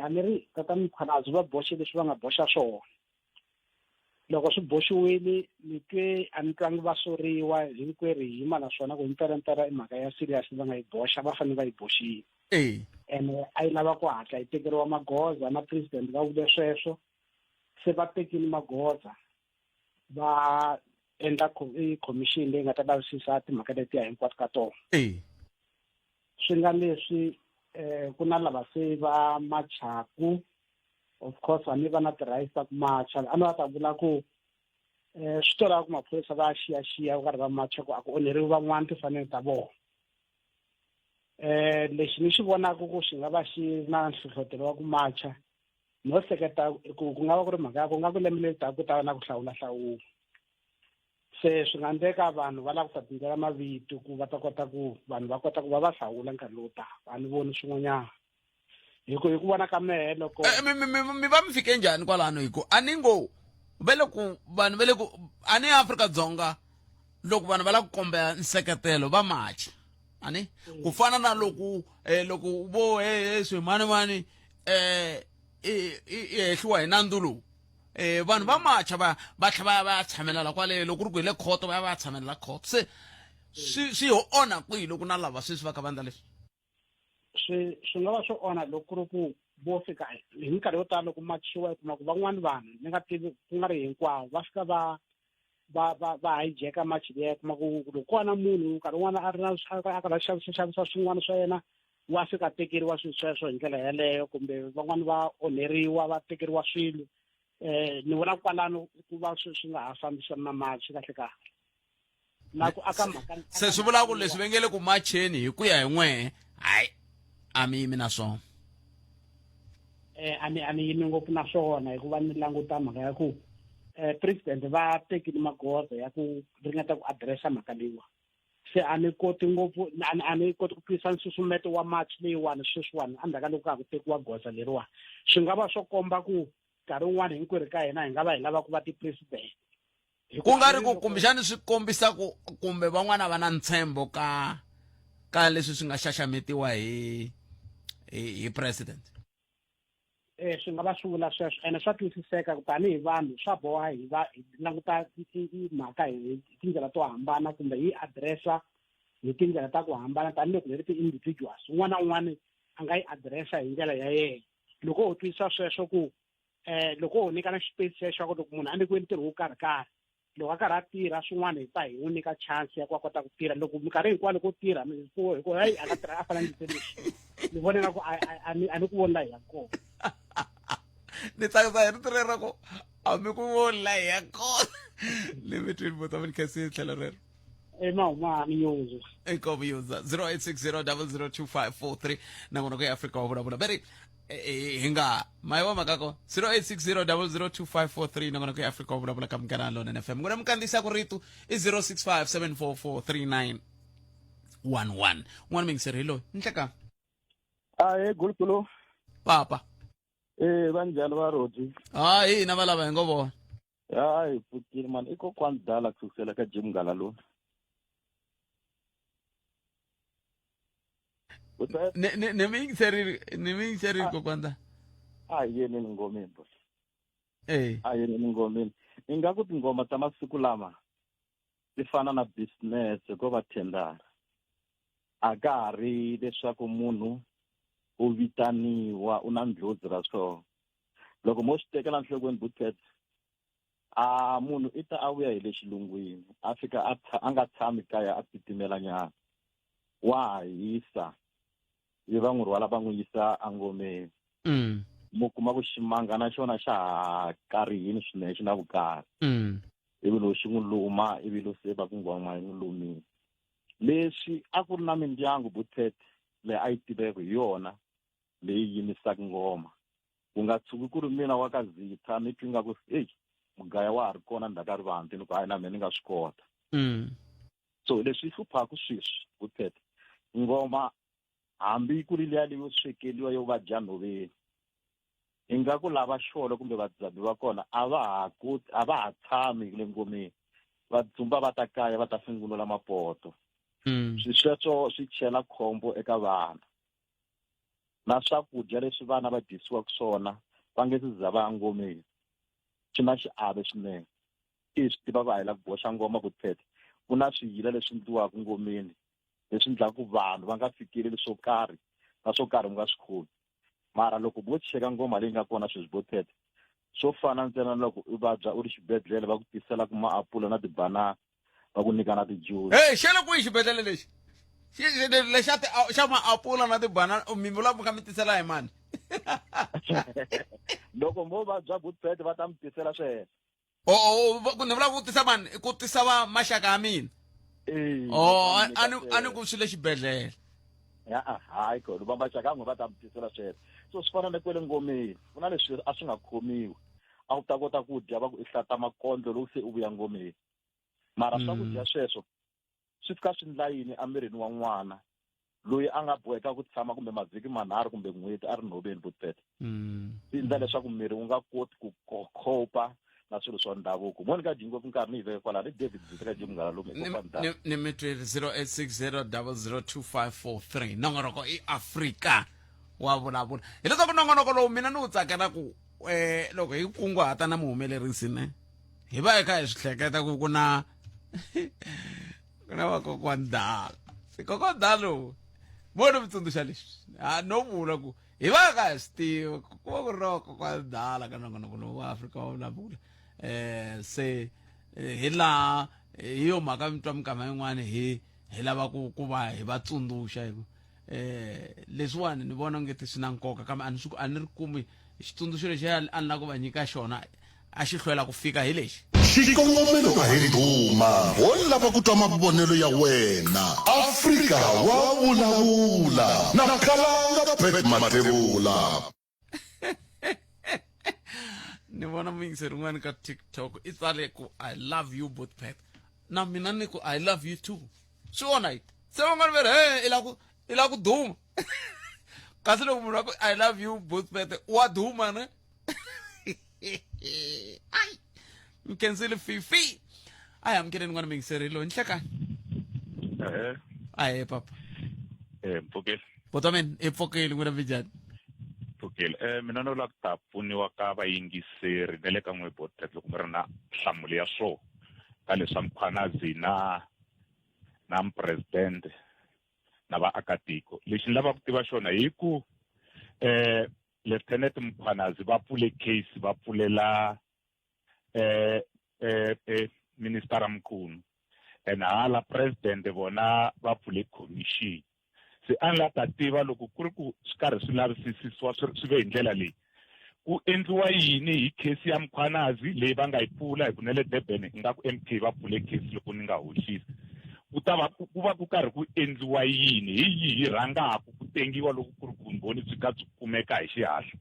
ni ri tata Mkhwanazi va boxe leswi va nga boxa swona. Loko swi boxiwile, ni twe a ni twangi va soriwa. Hinkwerhu hi yima naswona ku himpelampela i mhaka ya serious va nga yi boxa, va fanele va yi boxile. Ene a yi lava ku hatla yi tekeriwa magoza, na president va vule sweswo. Se va tekile magoza, va endla i commission leyi nga ta lavisisa timhaka letiya hinkwato ka tona. Swi nga leswi ku na lava se va machaku, of course a ni va na ti-rights ta ku macha. A ni va ta vula ku swi tola ku maphorisa va xiyaxiya va karhi va macha ku a ku onheriwi van'wana timfanelo ta vona. Lexi ni xi vonaka ku xi nga va xi na nhlohlotelo wa ku macha, no hleketa ku ku nga va ku ri mhaka ya ku nga ku lembe leri taka ku ta va na ku hlawulahlawula, se swi nga endleka vanhu va lava ku ta tindlela mavito ku va ta kota ku vanhu va kota ku va va hlawula nkarhi lowu taka. A ni voni swin'wanyana hi ku vona ka mehe loko Mi va mi fike njhani kwalano? Hi ku a ni ngo ve le ku vanhu ve le ku a ni Afrika-Dzonga, loko vanhu va lava ku kombela nseketelo va macha, ani ku fana na loko vo he swimani mani i hehliwa hi nandzu lowu, vanhu va macha va tlhela va ya va ya tshamelela kwale. Loko ku ri ku hi le khoto, va ya va ya tshamelela khoto. Se swi ho onha kwihi loko na lava sweswi va kha va endla leswi? Swi nga va swi onha loko ku ri ku vo fika hi minkarhi yo tala loko machiwa, i kuma ku van'wani vanhu, ni nga tivi ku nga ri hinkwavo, va fika va hijeka machi liya. Kuma ku loko ko va na munhu nkarhi wun'wana a ri na a karhi a xavisa xavisa swin'wana swa yena, wa fika a tekeriwa swilo sweswo hi ndlela yeleyo, kumbe van'wani va onheriwa, va tekeriwa swilo. Ni vona kwalano ku va swi nga ha fambisani na machi kahle kahle na ku aka mhaka. Se swi vula ku leswi va nge le ku macheni hi ku ya hi n'wehe, hayi, a mi yimi na swona? A ni yimi ngopfu na swona, hikuva ni languta mhaka ya ku president va tekile magoza ya ku ringeta ku addressa mhaka leyiwa. Se a ni koti ngopfu, a ni koti ku twisisa nsusumeto wa march leyiwani sweswiwani endzhaku ka loko ka ha ku tekiwa goza leriwani. Swi nga va swo komba ku nkarhi wun'wani hinkwerhu ka hina hi nga va hi lava ku va ti-president. Ku nga ri ku kumbexani swi kombisa ku kumbe van'wana va na ntshembo ka leswi swi nga xaxametiwa hi president. Swi nga va swi vula sweswo, ene swa twisiseka ku tanihi vanhu swa boha hi va hi languta mhaka hi tindlela to hambana, kumbe hi addressa hi tindlela ta ku hambana, tanihiloko hi ri ti-individuals, un'wana na un'wana. a nga yi addressa hi ndlela ya yena loko ho twisisa sweswo ku eh loko ho nyikana xipesi xexo ku loko munhu a nyikiwe ntirho wo karhi karhi loko a karhi a tirha swin'wana hi ta hi n'wi nyika chance ya ku a kota ku tirha loko minkarhi hinkwayo loko tirha hi ku hayi a nga tirha a fanele ndzi leswi ni vona nga ku a ni ku voni la hi ya kona ni tsakisa hi rito rero ku a mi ku voni la hi ya kona ni mi twini buta mi ni khensile tlhelo rero emahumani news inkomo yuza 0860002543 nakona ku eafrika wa vulavula va ri hi nga mayiwa mhaka ko 0860002543 nakona ku eafrika wa vulavula ka munghana lonene fm n'wina mi kandziyisaka rito i 0657443911 n'wana mingiseri hi loyi nhleka ahe gulugulu papa e va njhani va rodi hayi hina va lava hi ngo vona hayi pfukile mani i kokwani dala ku sukusela ka jim ngala lona ni mi yingiserile ni mi yingiserile kokwani dala a hi yeneni ngomeni bo eh a yeneni ngomeni ingaku tinghoma ta masiku lama ti fana na business ko va thendara a ka ha ri leswaku munhu u vitaniwa u na ndlhozi ra swona loko mo swi tekela nhlokweni butet a munhu i ta a vuya hi le xilungwini a fika a a nga tshami kaya a titimela nyana wa ha hisa ivi va n'wi rhwala va n'wi yisa engomeni mm. mu kuma ku ximanga na xona xa ha karihini swinene xi na vukarhi mm. ivi loko xi n'wi luma ivi lo se va ku ngoma yi n'wi lumile leswi a ku ri na mindyangu butet leyi a yi tiveka hi yona leyi yimisaka ngoma ku nga tshuki ku ri mina wa ka zitha ni twi nga ku eyi mugaya wa ha ri kona ndzhaku ka rivanti ni ku hayi na mina ni nga swi kota mm. so leswi hluphaka sweswi butet ngoma hambi ku ri liya leyo swekeliwa yo va dya nhoveni ingaku lava xolo kumbe vadzabi va kona a va ha koti a va ha tshami le ngomeni va dzumba va ta kaya va ta fingunula mapoto mm. swi sweswo swi chela khombo eka vana na swakudya leswi vana va dyisiwaka swona va nge se za va ya ngomeni swi na xiave swinene i swi tiva va hi la ku boxa ngoma ku thethe ku na swiyila leswi endliwaka ngomeni leswi endlaka ku vanhu va nga fikeleli swo karhi na swo karhi u nga swi khomi mara loko vo cheka ngoma leyi nga kona sweswi vo thethe swo fana ntsena loko u vabya u ri xibedhlele va ku tisela ku maapula na tibanana va ku nyika na tijuice hey xe le kwihi xibedhlele lexi lexa xa maapula na tibanana mi vula mi kha mi tisela hi mani loko mo vabya good va ta mi tisela sweswo o ni vula ku tisa mani ku tisa va maxaka ya mina o a ni ku swi le xibedhlele a hayi kona va maxaka ya n'we va ta mi tisela sweswo so swi fana na kwele ngomeni ku na leswi a swi nga khomiwi a wu ta kota ku dya va ku i hlata makondlo loko se u vuya ngomeni mara mm. swakudya sweswo swi fika swi ndla yini emirini wa n'wana loyi a nga boheka ku tshama kumbe mavhiki manharhu kumbe n'hweti a ri nhoveni vutete mm. swi endla leswaku miri wu nga koti ku khopa na swilo swa ndhavuko moni ka dyi ngopfu nkarhi ni yi veke kwalaho ni david zita ka dyi munghana lomu ni mi tweli 0860 002543 nongonoko i afrika wa vulavula hileswaku nongonoko lowu mina ni wu tsakela ku um loko hi kunguhata na muhumelerisi ne hi va hi kha hi swi hleketa ku ku na ku na vakokwani dala se kokwani dala lowu mo ni mi tsundzuxa leswi a no vula ku hi va hi kha hi swi tiva ku va ku ri na vakokwani dala ka nongonoko lowu wa Afrika wa vulavula um se hi laha hi yo mhaka mi twa minkama yin'wani hi hi lava ku ku va hi va tsundzuxa hi ku eh leswiwani ni vona onge swi na nkoka kambe a ni swi a ni ri kumi xitsundzuxo lexi a ni lava ku va nyika xona a xi hlwela ku fika hi lexi xikongomelo a hi ndhuma ho lava ku twa mavonelo ya wena afrika wa vulavula na khalanga pet mathebula ni vona muyingiseri un'wana ka tiktok i tsale ku i love you both pet na mina ni ku i love you too swi vona yi se van'wana va ri he i la ku i la ku duma kasi loko munhu a ku i love you both pet wa duma ne ai mi khensile fifi a hi amukeleni n'wana muyingiseri loyi nhlekani ehe ahe papa eh mpfukile bota mina i pfukile n'wina minjhani pfukile eh mina no lava ku ta pfuniwa ka vayingiseri na le ka n'we botet loko mi ri na nhlamulo ya swo ka leswa mkhwanazi na na mupresidente na vaakatiko lexi ni lavaka ku tiva xona hi ku eh Lieutenant Mkhwanazi va pfule case va pfulela eh eh, eh Minister Mchunu and hala president vona va pfule commission se a ni la ta tiva loko ku ri ku swi karhi swi lavisisiwa swi ve hi ndlela leyi ku endliwa yini hi case ya Mkhwanazi leyi va nga yi pfula hi ku na le Durban ingaku MK va pfule case loko ni nga hoxisi ku ta va ku va ku karhi ku endliwa yini hi yihi rhangaku ku tengiwa loko ku ri ku vumbhoni byi ka byi kumeka hi xihatla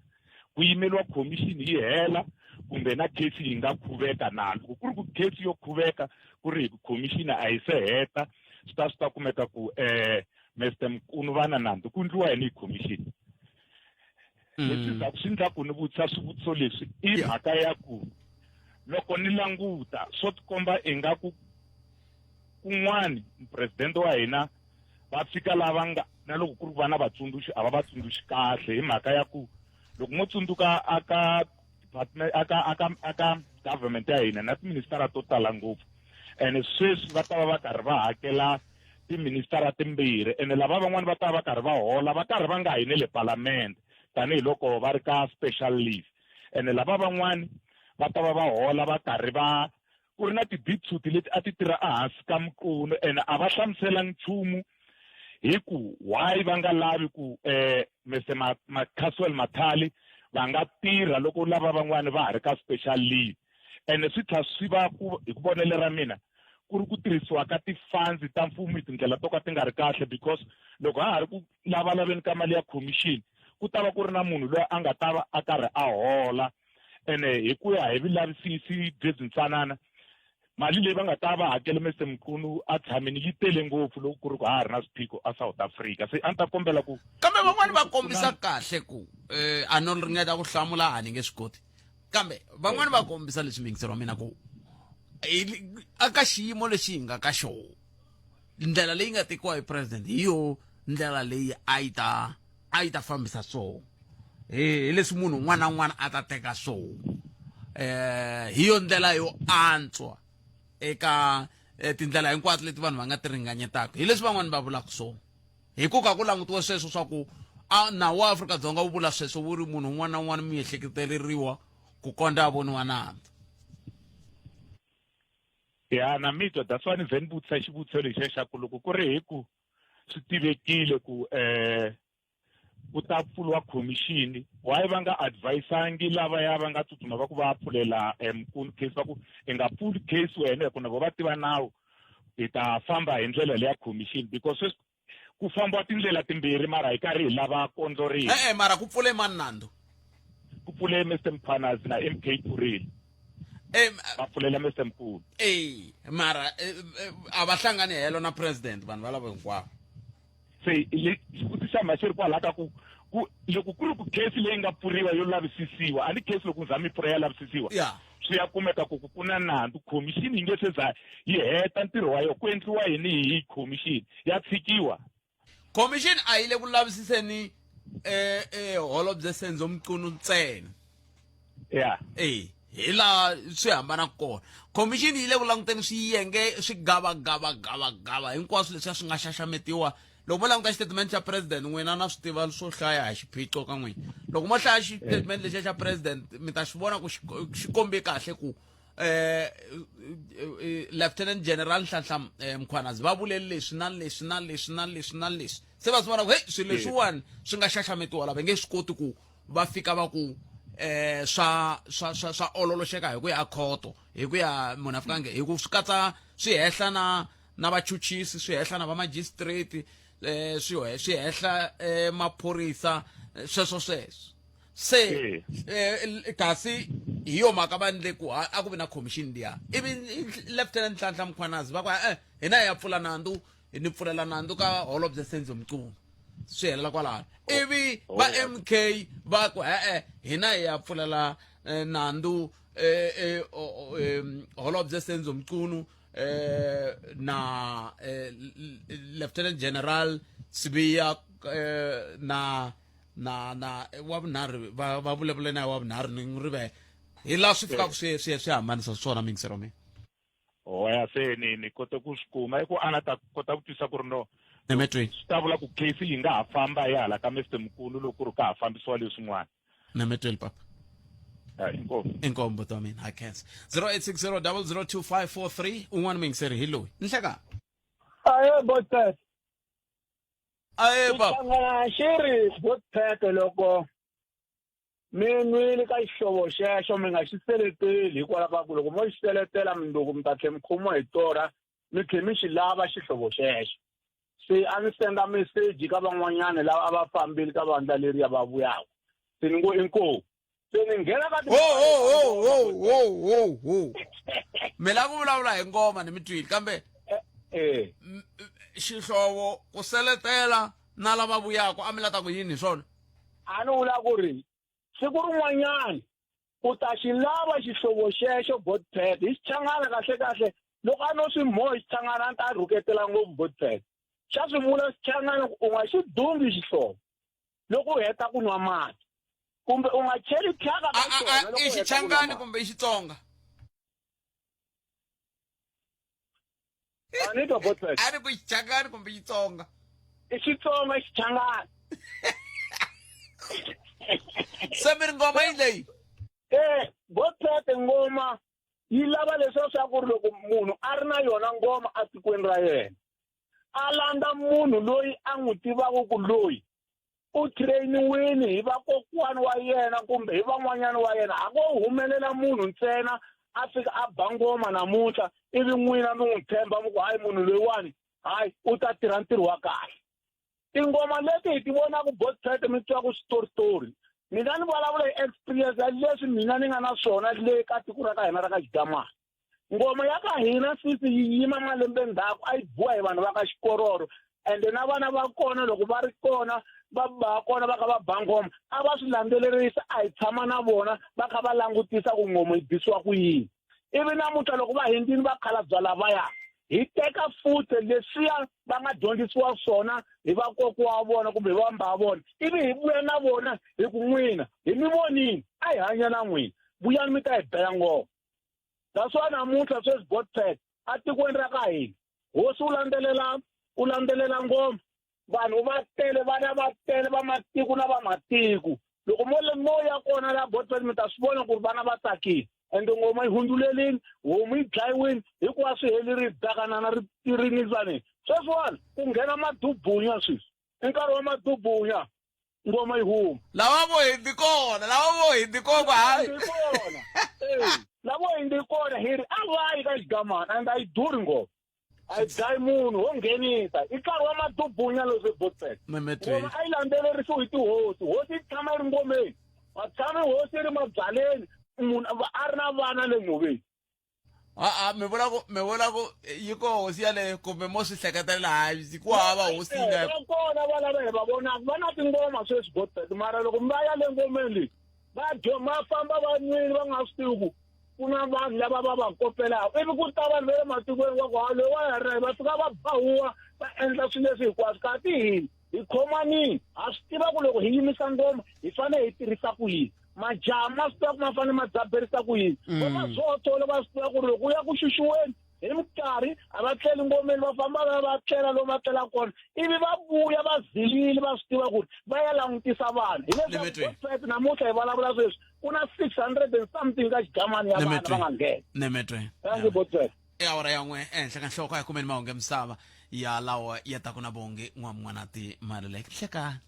ku yimeriwa khomixini yi hela kumbe na case yi nga khuveka na loko ku ri ku case yo khuveka ku ri hi ku khomixini a yi se heta swi ta swi ta kumeka ku um Mr Mkunu va na nandzu ku endliwa yini hi khomixini leswi za swi endla ku ni vutisa swivutiso leswi i mhaka ya ku loko ni languta swo tikomba ingaku kun'wani mupresidente wa hina va fika lava nga na loko ku ri va na vatsundzuxi a va va tsundzuxi kahle hi mhaka ya ku loko mo tsundzuka aka department aka aka aka government ya hina na tiministara to tala ngopfu ene sweswi va ta va va karhi va hakela tiministara timbirhi ene lava van'wani va ta va karhi va hola va karhi va nga yi ne le palamende tanihiloko va ri ka special leave ene lava van'wani va ta va va hola va karhi va ku ri na ti-dipsuti leti a ti tirha ehansi ka Mqunu ene a va hlamuselangi nchumu hi ku why va nga lavi ku um Mr Caswell Mathali va nga tirha loko lava van'wani va ha ri ka special leave ene swi tlha swi va ku hi ku vonele ra mina ku ri ku tirhisiwa ka ti-funds ta mfumo hi tindlela to ka ti nga ri kahle because loko ha ha ri ku lavalaveni ka mali ya commission ku ta va ku ri na munhu loyi a nga ta va a karhi a hola ene hi ku ya hi vulavisisi byebyi ntsanana mali leyi va nga ta va hakele Mr Mqunu a tshamini yi tele ngopfu loko ku ri ku ha ha ri na swiphiqo a South Africa se a ni ta kombela ku kambe van'wani va kombisa kahle ku um a no ringeta ku hlamula a ni nge swi koti kambe van'wani va kombisa leswi muyingiseri wa mina ku aka xiyimo lexi hi nga ka xona ndlela leyi nga tekiwa hi president hi yo ndlela leyi a yi ta a yi ta fambisa swona hi leswi munhu un'wana na un'wana a ta teka swona eh hi yo ndlela yo antswa eka eh, tindlela hinkwato leti vanhu va nga ti ringanyetaka hi leswi van'wani va vulaka swona hi ku ka ku langutiwa sweswo swa ku a nawu wa Afrika-Dzonga wu vula sweswo wu ri munhu un'wana na un'wana miehleketeleriwa ku kondza a voniwa nandzu ya na mi twa that's why ni ze ni vutisa xivutiso lexiya xa ku loko ku ri hi ku swi tivekile ku eh ku ta pfuriwa khomixini why va nga advisangi lavaya va nga tsutsuma va ku va pfulela eh, mkulu case va ku i nga pfuli case wena hi ku na vo va tiva nawu hi ta famba hi ndlela leya khomixini because sweswi ku fambiwa tindlela timbirhi mara hi karhi hi lava kondzo rin'we e-e mara ku pfule mani nandzu ku pfule Mr Mkhwanazi na MK Purile va pfulela Mr Mkhulu e mara eh, eh, a va hlangani helo na president vanhu valavo hinkwavo se xivutiso xa mhaka xi ri kwalaha ka ku ku loko ku ri ku case leyi nga pfuriwa yo lavisisiwa a ni case loko nzama yi pfura ya lavisisiwa yeah. swi ya kumeka ku ku na nandzu khomixini yi nge se za yi heta ntirho wa yona ku endliwa yini hi khomixini ya tshikiwa khomixini a yi le ku lavisiseni eh, eh, holobye Senzo Mchunu ntsena ya eh hi laha swi hambanaka kona khomixini yi le ku languteni swiyenge swi gava gava gava gava hinkwaswo leswiya swi nga xaxametiwa loko mo languta xitatimende xa president n'wina na swi tiva swo hlaya hi xiphiqo ka n'wina loko mo hlaya xitatimende lexiya xa president mi ta xi vona ku xi kombe kahle ku eh, eh lieutenant general Nhlanhla eh, Mkhwanazi va vule leswi na leswi na leswi na leswi na leswi se va swi vona ku hey swilo leswiwani swi nga xaxametiwa lava nge swi koti ku va fika va ku eh swa swa swa swa ololoxeka hi ku ya khoto hi ku ya munhu a fika nge hi ku swi katsa swi hehla na na vachuchisi swi hehla na va magistrate eh swi swi hehla eh, maphorisa eh, sweswo sweswo se eh, kasi hi yo mhaka va ndle ku a ku vi na commission liya ivi lieutenant Nhlanhla Mkhwanazi va ku eh hina hi ya pfula nandzu ni pfulela nandzu ka holobye Senzo Mchunu swi helela kwalano ivi va MK va ku e-e hina hi ya pfulela eh, nandzu eh, eh, holobye Senzo Mchunu eh, na eh, lieutenant general Sibiya eh, na na na wa vunharhu va va vulavule na wa vunharhu ni n'wi rivele hi laha swi fikaka swi swi swi hambanisa swona mingisero mina oya se ni ni kote ku swi kuma i ku a na ta kota ku twisa ku ri no Nemetweni. Swi ta vula ku case yi nga ha famba ya hala ka Mister Mkhulu loko ku ri ka ha fambisiwa leswin'wana. Nemetweni papa. Hayi, inkomu. Inkomu buti wa mina, ha khensa. 0860 002543 un'wana muyingiseri hi loyi. Nhleka. Aye botpet. Aye baba. Xichangana xi ri botpet loko mi nwile ka xihlovo xexo mi nga xi seleteli hikwalaho ka ku loko mo xi seletela mundzuku mi ta tlhe mi khomiwa hi torha mi tlhe mi xi lava xihlovo xexo se a ni senda meseji ka van'wanyana lava a va fambile ka vandla leriya va vuyaka se ni ngo inkomu se ni nghena ka ho ho ho ho ho ho ho mi lava ku vulavula hi ngoma ni mi twile kambe eh xihlovo ku seletela na lava vuyaka a mi la ta ku yini hi swona a ni vula ku ri siku rin'wanyana u ta xi lava xihlovo xexo botpet hi xichangana kahle kahle loko a no swi mo xichangana a ni ta rhuketela ngopfu botpet xa swi vula xichangana ku u nga xi dungi xihlovo loko u heta ku nwa mati kumbe u nga cheli thyaka ka xona loko i u heta ku nwa xichangani mati. kumbe i xitsonga A ni twa botpet a ni ku xichangani kumbe xitsonga i xitsonga i xichangani se mi ri ngoma yi leyi eh botpet ngoma yi lava leswiya swa ku ri loko munhu a ri na yona ngoma etikweni ra yena a landza munhu loyi a n'wi tivaka ku loyi u trainiwile hi vakokwani wa yena kumbe hi van'wanyana wa yena a ko humelela munhu ntsena a fika a ba ngoma namuntlha ivi n'wina mi n'wi tshemba mi ku hayi munhu loyiwani hayi u ta tirha ntirho wa kahle tingoma leti hi ti vonaka botpet mi twaku switoritori mina ni vulavula hi experience ya leswi mina ni nga na swona le ka tiko ra ka hina ra ka xigamana ngoma ya ka hina sisi yi yima malembe ndzhaku a yi biwa hi vanhu va ka xikororo ende na vana va kona loko va ri kona va ba kona va kha va ba ngoma a va swi landzelerisa a hi tshama na vona va kha va langutisa ku ngoma yi bisiwa ku yini ivi namuntlha loko va hindzini va khalabya lavaya hi teka futhi leswiya va nga dyondzisiwa swona hi vakokwa wa vona kumbe hi vamba va vona ivi hi vuya na vona hi ku n'wina hi mi vonini a hi hanya na n'wina vuyani mi ta hi bela ngoma that's why namuntlha sweswi botpet atikweni ra ka hina hosi u landzelela u landzelela ngoma vanhu va tele vana va tele va matiko na va matiko loko mo mo ya kona la botpet mi ta swi vona ku ri vana va tsakile ende ngoma yi hundzulelini homu yi dlayiwini hikuva swi helerile dakanana ri ringisanini sweswiwani ku nghena madubunya sweswi i nkarhi wa madubunya ngoma yi huma lava vo hindi kona lava vo hindi kona hayi kona eh lavo hindi kona hi ri a va yi ka xigamana and a yi durhi ngoma a yi dlayi munhu ho nghenisa i nkarhi wa madubunya leswi botset ngoma a yi landzelerisiwi hi tihosi hosi yi tshama yi ri ngomeni a tshami hosi yi ri mabyaleni munhu a ri na vana le nhoveni a mi vula ku mi vula ku yi ko hosi yaleyo kumbe mo swi hleketelela hayi ku hava hosi yi nga va kona va lava hi va vonaka va na tingoma sweswi botset mara loko mi va ya le ngomeni leyi va dyo ma famba va nwini va nga swi tivi ku ku na vanhu lava va va kopelaka ivi ku ta vanhu va le matikweni va ku ha loyi wa ya ri va fika va ba huwa va endla swilo leswi hinkwaswo kasi hina hi khomanini ha swi tiva ku loko hi yimisa ngoma hi fanele hi tirhisa ku yini majaha ma swi tiva ku ma fanele ma dzaberisa ku yini va mazoto va swi tiva ku ri loko u ya ku xuxiweni hi minkarhi a va tleli ngomeni va famba va va tlela lomu va tlelaka kona ivi va vuya va zilile va swi tiva ku ri va ya langutisa vanhu hileswaku namuntlha hi vulavula sweswi ku na 600 and something ka xigamani ya vana va nga nghena nemetweni thank you botswela i awara ya n'we ehenhla ka nhloko ya kumeni mahungu ya misava ya lawa ya taku na bongi n'wam'wanati maluleke hlekani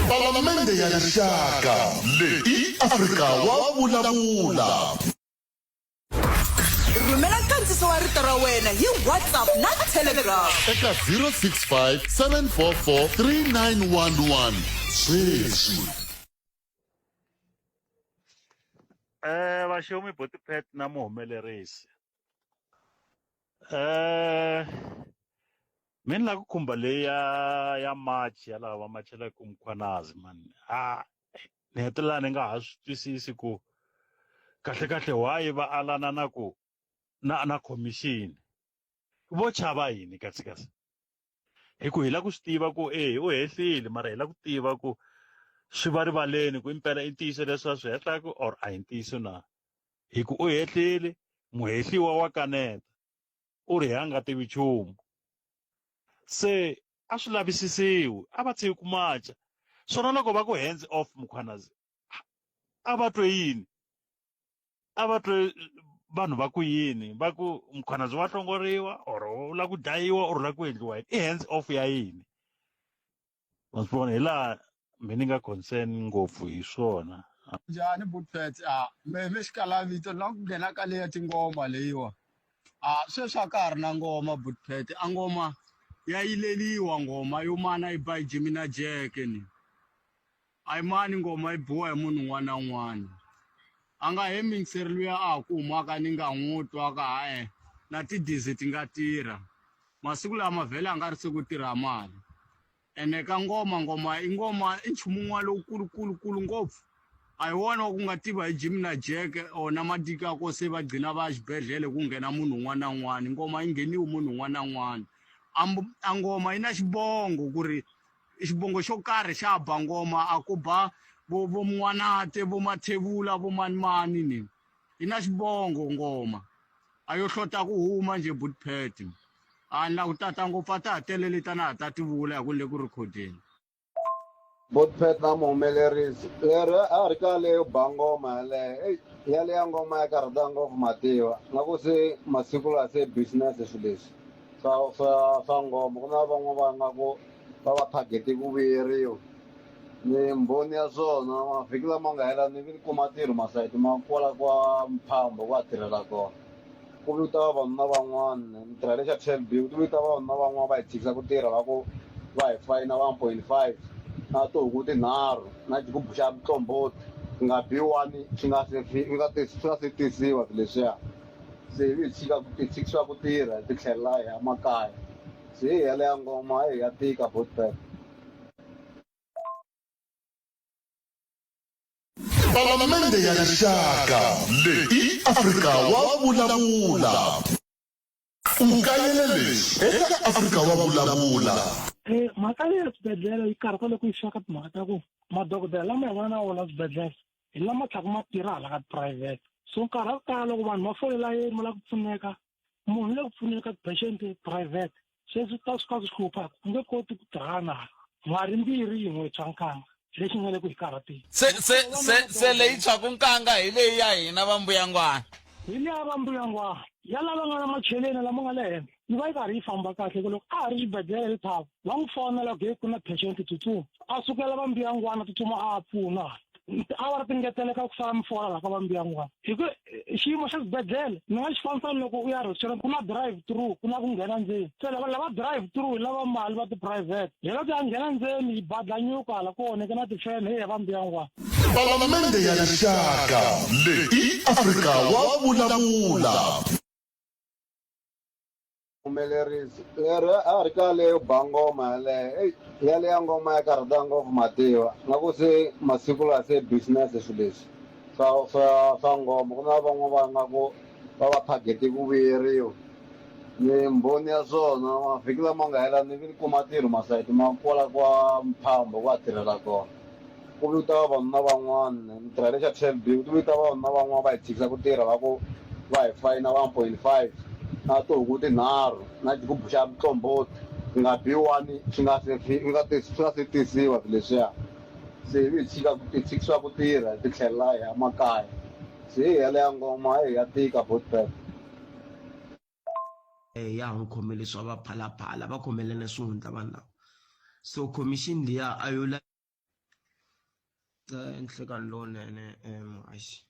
Palamende ya Rixaka leyi i Afrika wa vulavula. Rhumela nkandziso wa rito ra wena hi WhatsApp na Telegram. Eka 065 744 3911 sweswi. Eh vaxomi Botipet na muhumelerisi. Eh mina la ku khumba leyi ya ya march ya lava va machelaka Mkhwanazi man. Ah ni hetelela ni nga ha swi twisisi ku kahle kahle why va alana na ku na na commission. Vo chava yini kasi kasi? Hi ku hi la ku swi tiva ku e u hehlile mara hi la ku tiva ku swi va rivaleni ku impela i ntiyiso leswi a swi hehlaku or a hi ntiyiso na hi ku u hehlile muhehliwa wa kaneta u ri hi a nga tivi nchumu. Se a swi lavisisiwi, a va tshiki ku macha. Swona loko va ku hands off Mkhwanazi, a va twe yini? A va twe vanhu va ku yini? Va ku Mkhwanazi wa hlongoriwa or u lava ku dlayiwa or u lava ku endliwa yini? I hands off ya yini? Wa swi vona hi laha me ni nga concern ngopfu hi swona. Njhani Butpet a me mi xikala vito na ku nghena ka leya tingoma leyiwa a sweswi a ka ha ri na ngoma Butpet a ngoma ya yileliwa ngoma yo mana yi ba hi Jimmy na Jack ni a yi mani ngoma yi biwa hi munhu un'wana na un'wana a nga he mingiseri luya a ha ku humaka ni nga n'wi twa ka hae na ti-dizzy ti nga tirha masiku lama vhele a nga ri se ku tirha mali ene ka ngoma ngoma i ngoma i nchumu wun'wana lowukulukulukulu ngopfu a hi wona wa ku nga tiva hi Jim na Jack or na matiko ya ko se va gcina va ya xibedhlele ku nghena munhu un'wana na un'wana ngoma yi ngheniwi munhu un'wana na un'wana a ngoma yi na xibongo ku ri xibongo xo karhi xa ba ngoma a ku ba vo vo N'wanate vo Mathebula vo manimani ni yi na xibongo ngoma a yo hlota ku huma njhe butpet a ni la ku tata ngopfu a ta ha tele leti a na ha ta ti vula hi ku ni le ku rhikhodeni. Butpet na muhumelerisi leri a ha ri ka leyo ba ngoma yaleyo eyi yaleya ngoma ya karhata ngopfu mativa nga ku se masiku lawa se business swilo leswi swa swa swa ngoma ku na van'wana va nga ku va va target ku vuyeriwa ni mbhoni ya swona mavhiki lama nga hela ni vi ni kuma ntirho masayiti ma kwala kwa Mphamba kwa tirhela kona ku vita vavanuna van'wana ni tirha le xa TLB ku vita vavanuna van'wana va hi tshikisa ku tirha va ku va hi fayina 1.5 na tihuku tinharhu na xigubu xa muqombhoti ku nga bi one swi nga se swi nga swi nga se tisiwa swilo leswiya se hi vi hi tshika hi tshikisiwa ku tirha hi titlhelela hi ya makaya se hi yaleyo ngoma ya tika botbet. Palamende ya Rixaka leyi i Afrika wa Vulavula. U kayele leswi eka Afrika wa Vulavula. Eh, mhaka leyi ya swibedhlele yi karhata loko yi fika ka timhaka ta ku madokodela lama hi vona na wona swibedhlele hi lama tlhaka ma tirha hala ka tiphurayivhete so nkarhi wa ku tala loko vanhu va fole layeni va lava ku pfuneka munhu u le ku pfuneni ka ti-patient private sweswi ta swi ka swi hlupha u nge koti ku tirhana n'hwari mbirhi yin'we tshwa nkanga lexi nga le ku hi karhateni se se se se leyi tshwaku nkanga hi leyi ya hina va mbuyangwana hi leya va mbuyangwana ya lava nga na macheleni lama nga le henhla yi va yi karhi yi famba kahle ku loko a ha ri xibedhlele le thava va n'wi fonela ku ku na patient tsutsuma a sukela va mbuyangwana tsutsuma a pfuna tiawara ti ngeteleka ku sala mi fola laha ka va mbuyangwana hi ku xiyimo xa xibedhlele ni nga xi fanisa ni loko u ya restaurant ku na drive through ku na ku nghena ndzeni se lava lava drive through hi lava mali va ti-private hi loko ya nghena ndzeni yi badlanyuka hala kona ku na tifene heyi va mbuyangwana Palamende ya Rixaka leyi i Afrika wa Vulavula. Humelerisi leri a ha ri ka leyo ba ngoma yaleyo eyi yaleya ngoma ya karhata ngopfu mativa nga ku se masiku lawa se business swilo leswi swa swa swa ngoma ku na van'wana va nga ku va va target ku vuyeriwa ni mbhoni ya swona mavhiki lama nga hela ni vi ni kuma ntirho masayiti ma kwala kwa Mphamba kwa tirhela kona ku vita vavanuna van'wana ni tirha le xa TLB ku vita vavanuna van'wana va hi tshikisa ku tirha va ku va hi fayina 1.5 na tihuku tinharhu na xigubu xa muqombhoti ku nga bi one swi nga se swi nga swi nga se tisiwa swilo leswiya se hi vi hi tshika hi tshikisiwa ku tirha hi titlhelela hi ya makaya se hi yaleya ngoma ya tika botbet. Ya ha n'wi khomele swa va phalaphala va khomelene swihundla vanhu lava so commission liya a yo la nhlekanhi lowunene muhaxi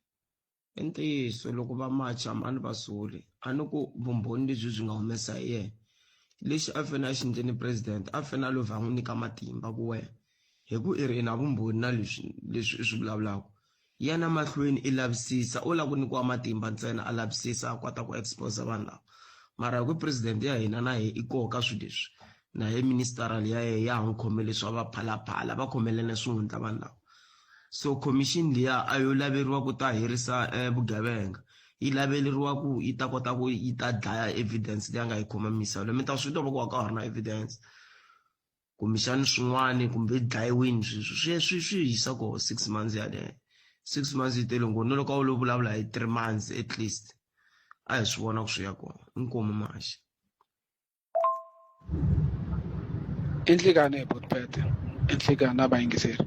i ntiyiso loko va macha a ni va soli a ni ku vumbhoni lebyi byi nga humesa hi yena lexi a fanele a xi endleni president a fanele a lovha a n'wi nyika matimba ku wena hi ku i ri i na vumbhoni na leswi leswi i swi vulavulaka Yana mahlweni i lavisisa o lava ku nyikiwa matimba ntsena a lavisisa a kota ku expose vanhu lava mara hi ku president ya hina na yehe i koho ka swilo leswi na ye minister liya yehe ya ha n'wi khomele swa va phalaphala va khomelene swihundla vanhu lava so commission liya a yo laveriwa ku ta herisa eh, vugevenga yi laveleriwa ku yi ta kota ku yi ta dlaya evidence leyi a nga yi khoma misava mi ta swi twa va ku a ka ha ri na evidence kumbexani swin'wani kumbe yi dlayiwini sweswo swi swi swi hisa koho 6 months yaleyo 6 months yi tele ngopfu na loko a wu lo vulavula hi 3 months at least a hi swi vona ku swi ya kona inkomu muhaxi. I nhlikani Butpet, i nhlikani na vayingiseri.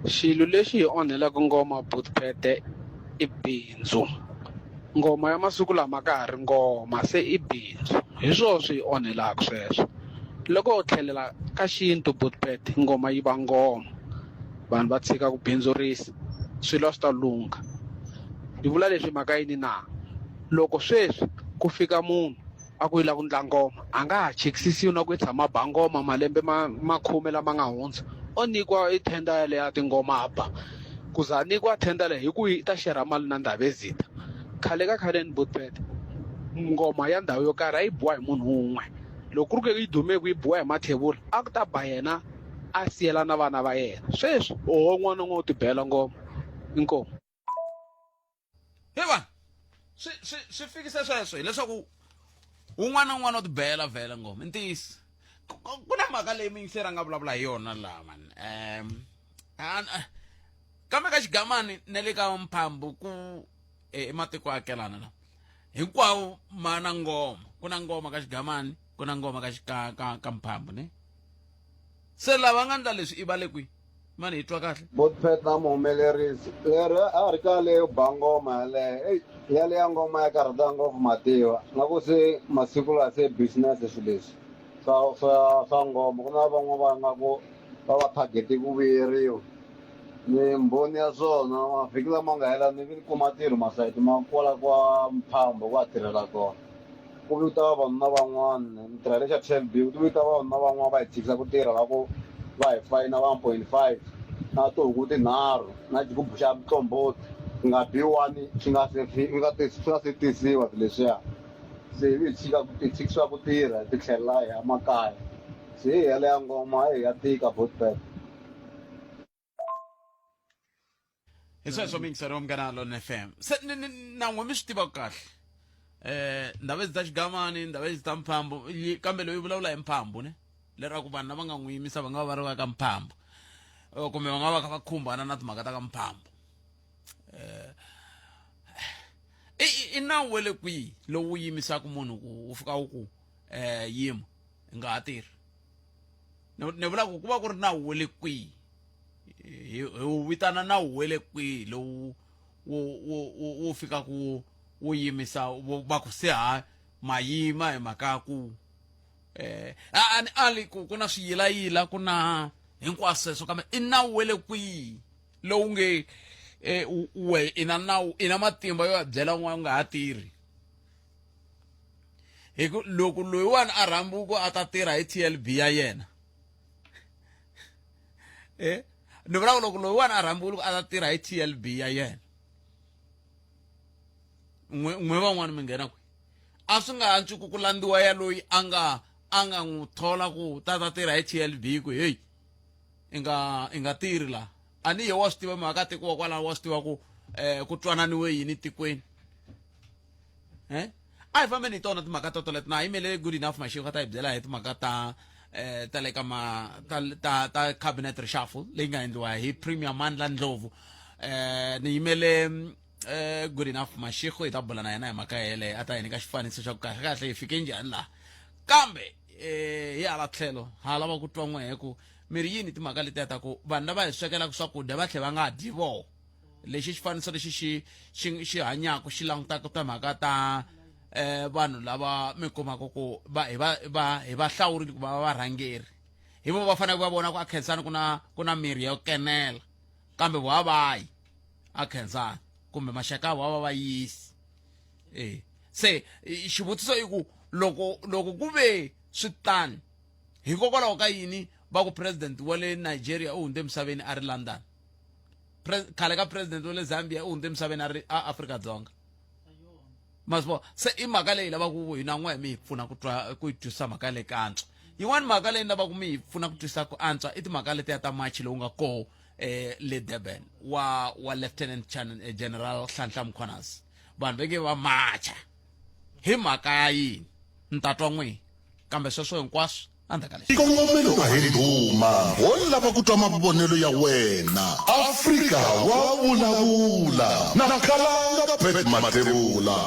Xilo lexi hi onhelaka ngoma Butpet i bindzu. Ngoma ya masiku lama ka ha ri ngoma se i bindzu. Hi swona swi hi onhelaka sweswo. Loko ho tlhelela ka xintu Butpet ngoma yi va ngoma, vanhu va tshika ku bindzurisa, swilo a swi ta lungha. Ni vula leswi hi mhaka yini na? Loko sweswi ku fika munhu a ku yi lava ku ndla ngoma a nga ha chekisisiwi na ku i tshama ba ngoma malembe ma makhume lama nga hundza o nyikiwa i tender yaleyo ya tingoma a ba ku za a nyikiwa tender leyi hi ku yi ta xerha mali na Ndhavezitha khale ka khaleni Botpet ngoma ya ndhawu yo karhi a yi biwa hi munhu wun'we loko ku ri ku yi dume ku yi biwa hi Mathebula a ku ta ba yena a siyela na vana va yena sweswi oho n'wana un'we u tibela ngoma inkomu. He vanhu swi swi swi fikise sweswo hileswaku un'wana na un'wana u tibela vhele ngoma i ntiyiso ku na mhaka leyi muyingiseri a nga vulavula hi yona laha mani um kambe ka xigamani na le ka mphambu ku i matiko akelana la hinkwawo ma na ngoma ku na ngoma ka xigamani ku na ngoma ka ka ka ka mphambu ne se lava nga ndla leswi i va le kwihi mani hi twa kahle Botpet na muhumelerisi leri a ri ka leyo ba ngoma yaleyo eyi yaleya ngoma ya karhata ngopfu mativa nga ku se masiku lawa se business swilo leswi swa swa swa ngoma ku na van'wana va nga ku va va target ku vuyeriwa ni mbhoni ya swona mavhiki lama nga hela ni vi ni kuma ntirho masayiti ma kwala kwa mphambo ku a tirhela kona ku vita vavanuna van'wana ni tirha le xa 12 B ku vita vavanuna van'wana va hi tshikisa ku tirha va ku va hi fayina 1.5 na tihuku tinharhu na xigubu xa muqombhoti ku nga bi one swi nga se swi nga swi nga se tisiwa swilo leswiya se hi vi hi tshika ku hi tshikisiwa ku tirha hi titlhelela hi ya makaya se hi hela ya ngoma hi ya tika botbet hi sweswo miyingiseri wa munghana lona fm se ni- ni- na n'we mi swi tiva kahle eh ndhawu ezi ta xigamani ndhawu ezi ta mphambu yi- kambe loyi vulavula hi mphambu ne leraku vanhu lava nga n'wi yimisa va nga va va ri va ka mphambu Eh, kumbe va nga va kha va khumbana na timhaka ta ka mphambu eh i i- i nawu wa le kwihi lowu yimisaka munhu ku wu fika wu ku eh yima i nga ha tirhi ni ni vula ku ku va ku ri nawu wa le kwihi hi wu vitana nawu wa le kwihi lowu wu wu wu wu fikaka wu wu yimisa va ku se ha ma yima hi mhaka ya ku eh a ni ali ku ku na swiyilayila ku na hinkwaswo sweswo kambe i nawu wa le kwihi lowu nge eh we i na nawu i na matimba yo ya byela un'wana u nga ha tirhi hi ku loko loyiwani a rhambiwe ku a ta tirha hi TLB ya yena eh ni vula ku loko loyiwani a rhambiwile ku a ta tirha hi TLB ya yena n'we n'we van'wani mi nghena kwihi a swi nga antswi ku ku landziwa ya loyi a nga a nga n'wi thola ku ta ta tirha hi TLB ku heyi i nga i nga tirhi laha a ni ye wa swi tiva muakatiko wa kwalaho wa swi tiva ku um ku twananiwe yini tikweni eh a hi fambeni hi tona timhaka to toleto na yimele good enough mashiko ta hi byela hi timhaka ta eh ta le ka ma ta ta ta cabinet reshuffle leyi nga endliwa hi premier Mandla Ndlovu eh ni yimele eh good enough mashiko hi ta bula na yena hi mhaka yeleyo a ta hi nyika xifaniso xa ku kahle kahle hi fike njhani laha kambe eh hi hala tlhelo ha lava ku twa n'we ku mi ri yini timhaka letiya ta ku vanhu lava hi swekelaka swakudya va tlhela va nga dyi voho lexi xifaniso lexi xi xi xi hanyaka xi langutaka timhaka ta eh vanhu lava mi kumaka ku va hi va va hi va hlawurile ku va varhangeri hi vo va fanele va vona ku a khensani ku na ku na mirhi yo kenela kambe vo a va yi a khensani kumbe maxaka ya vo a va va yisi eh se xivutiso i ku loko loko ku ve swi tani hikokwalaho ka yini va ku president wa le Nigeria u hundze emisaveni a ri London khale ka president wa le Zambia u hundze emisaveni a ri a Afrika Dzonga ma swi vona se i mhaka leyi lavaka ku hina n'we mi hi pfuna ku twa ku yi twisisa mhaka leyi ka antswa yin'wani mhaka leyi ni lavaka mi hi pfuna ku twisisa ku antswa i timhaka letiya ta machi lowu nga koho eh le Durban wa wa Lieutenant General Nhlanhla Mkhwanazi vanhu va nge va macha hi mhaka ya yini ni ta twa n'wihi kambe sweswo hinkwaswo endzhaku ka leswi Xikongomelo a hi ndhuma ho lava ku twa mavonelo ya wena. Afrika wa vulavula na Khalanga Pat Mathebula.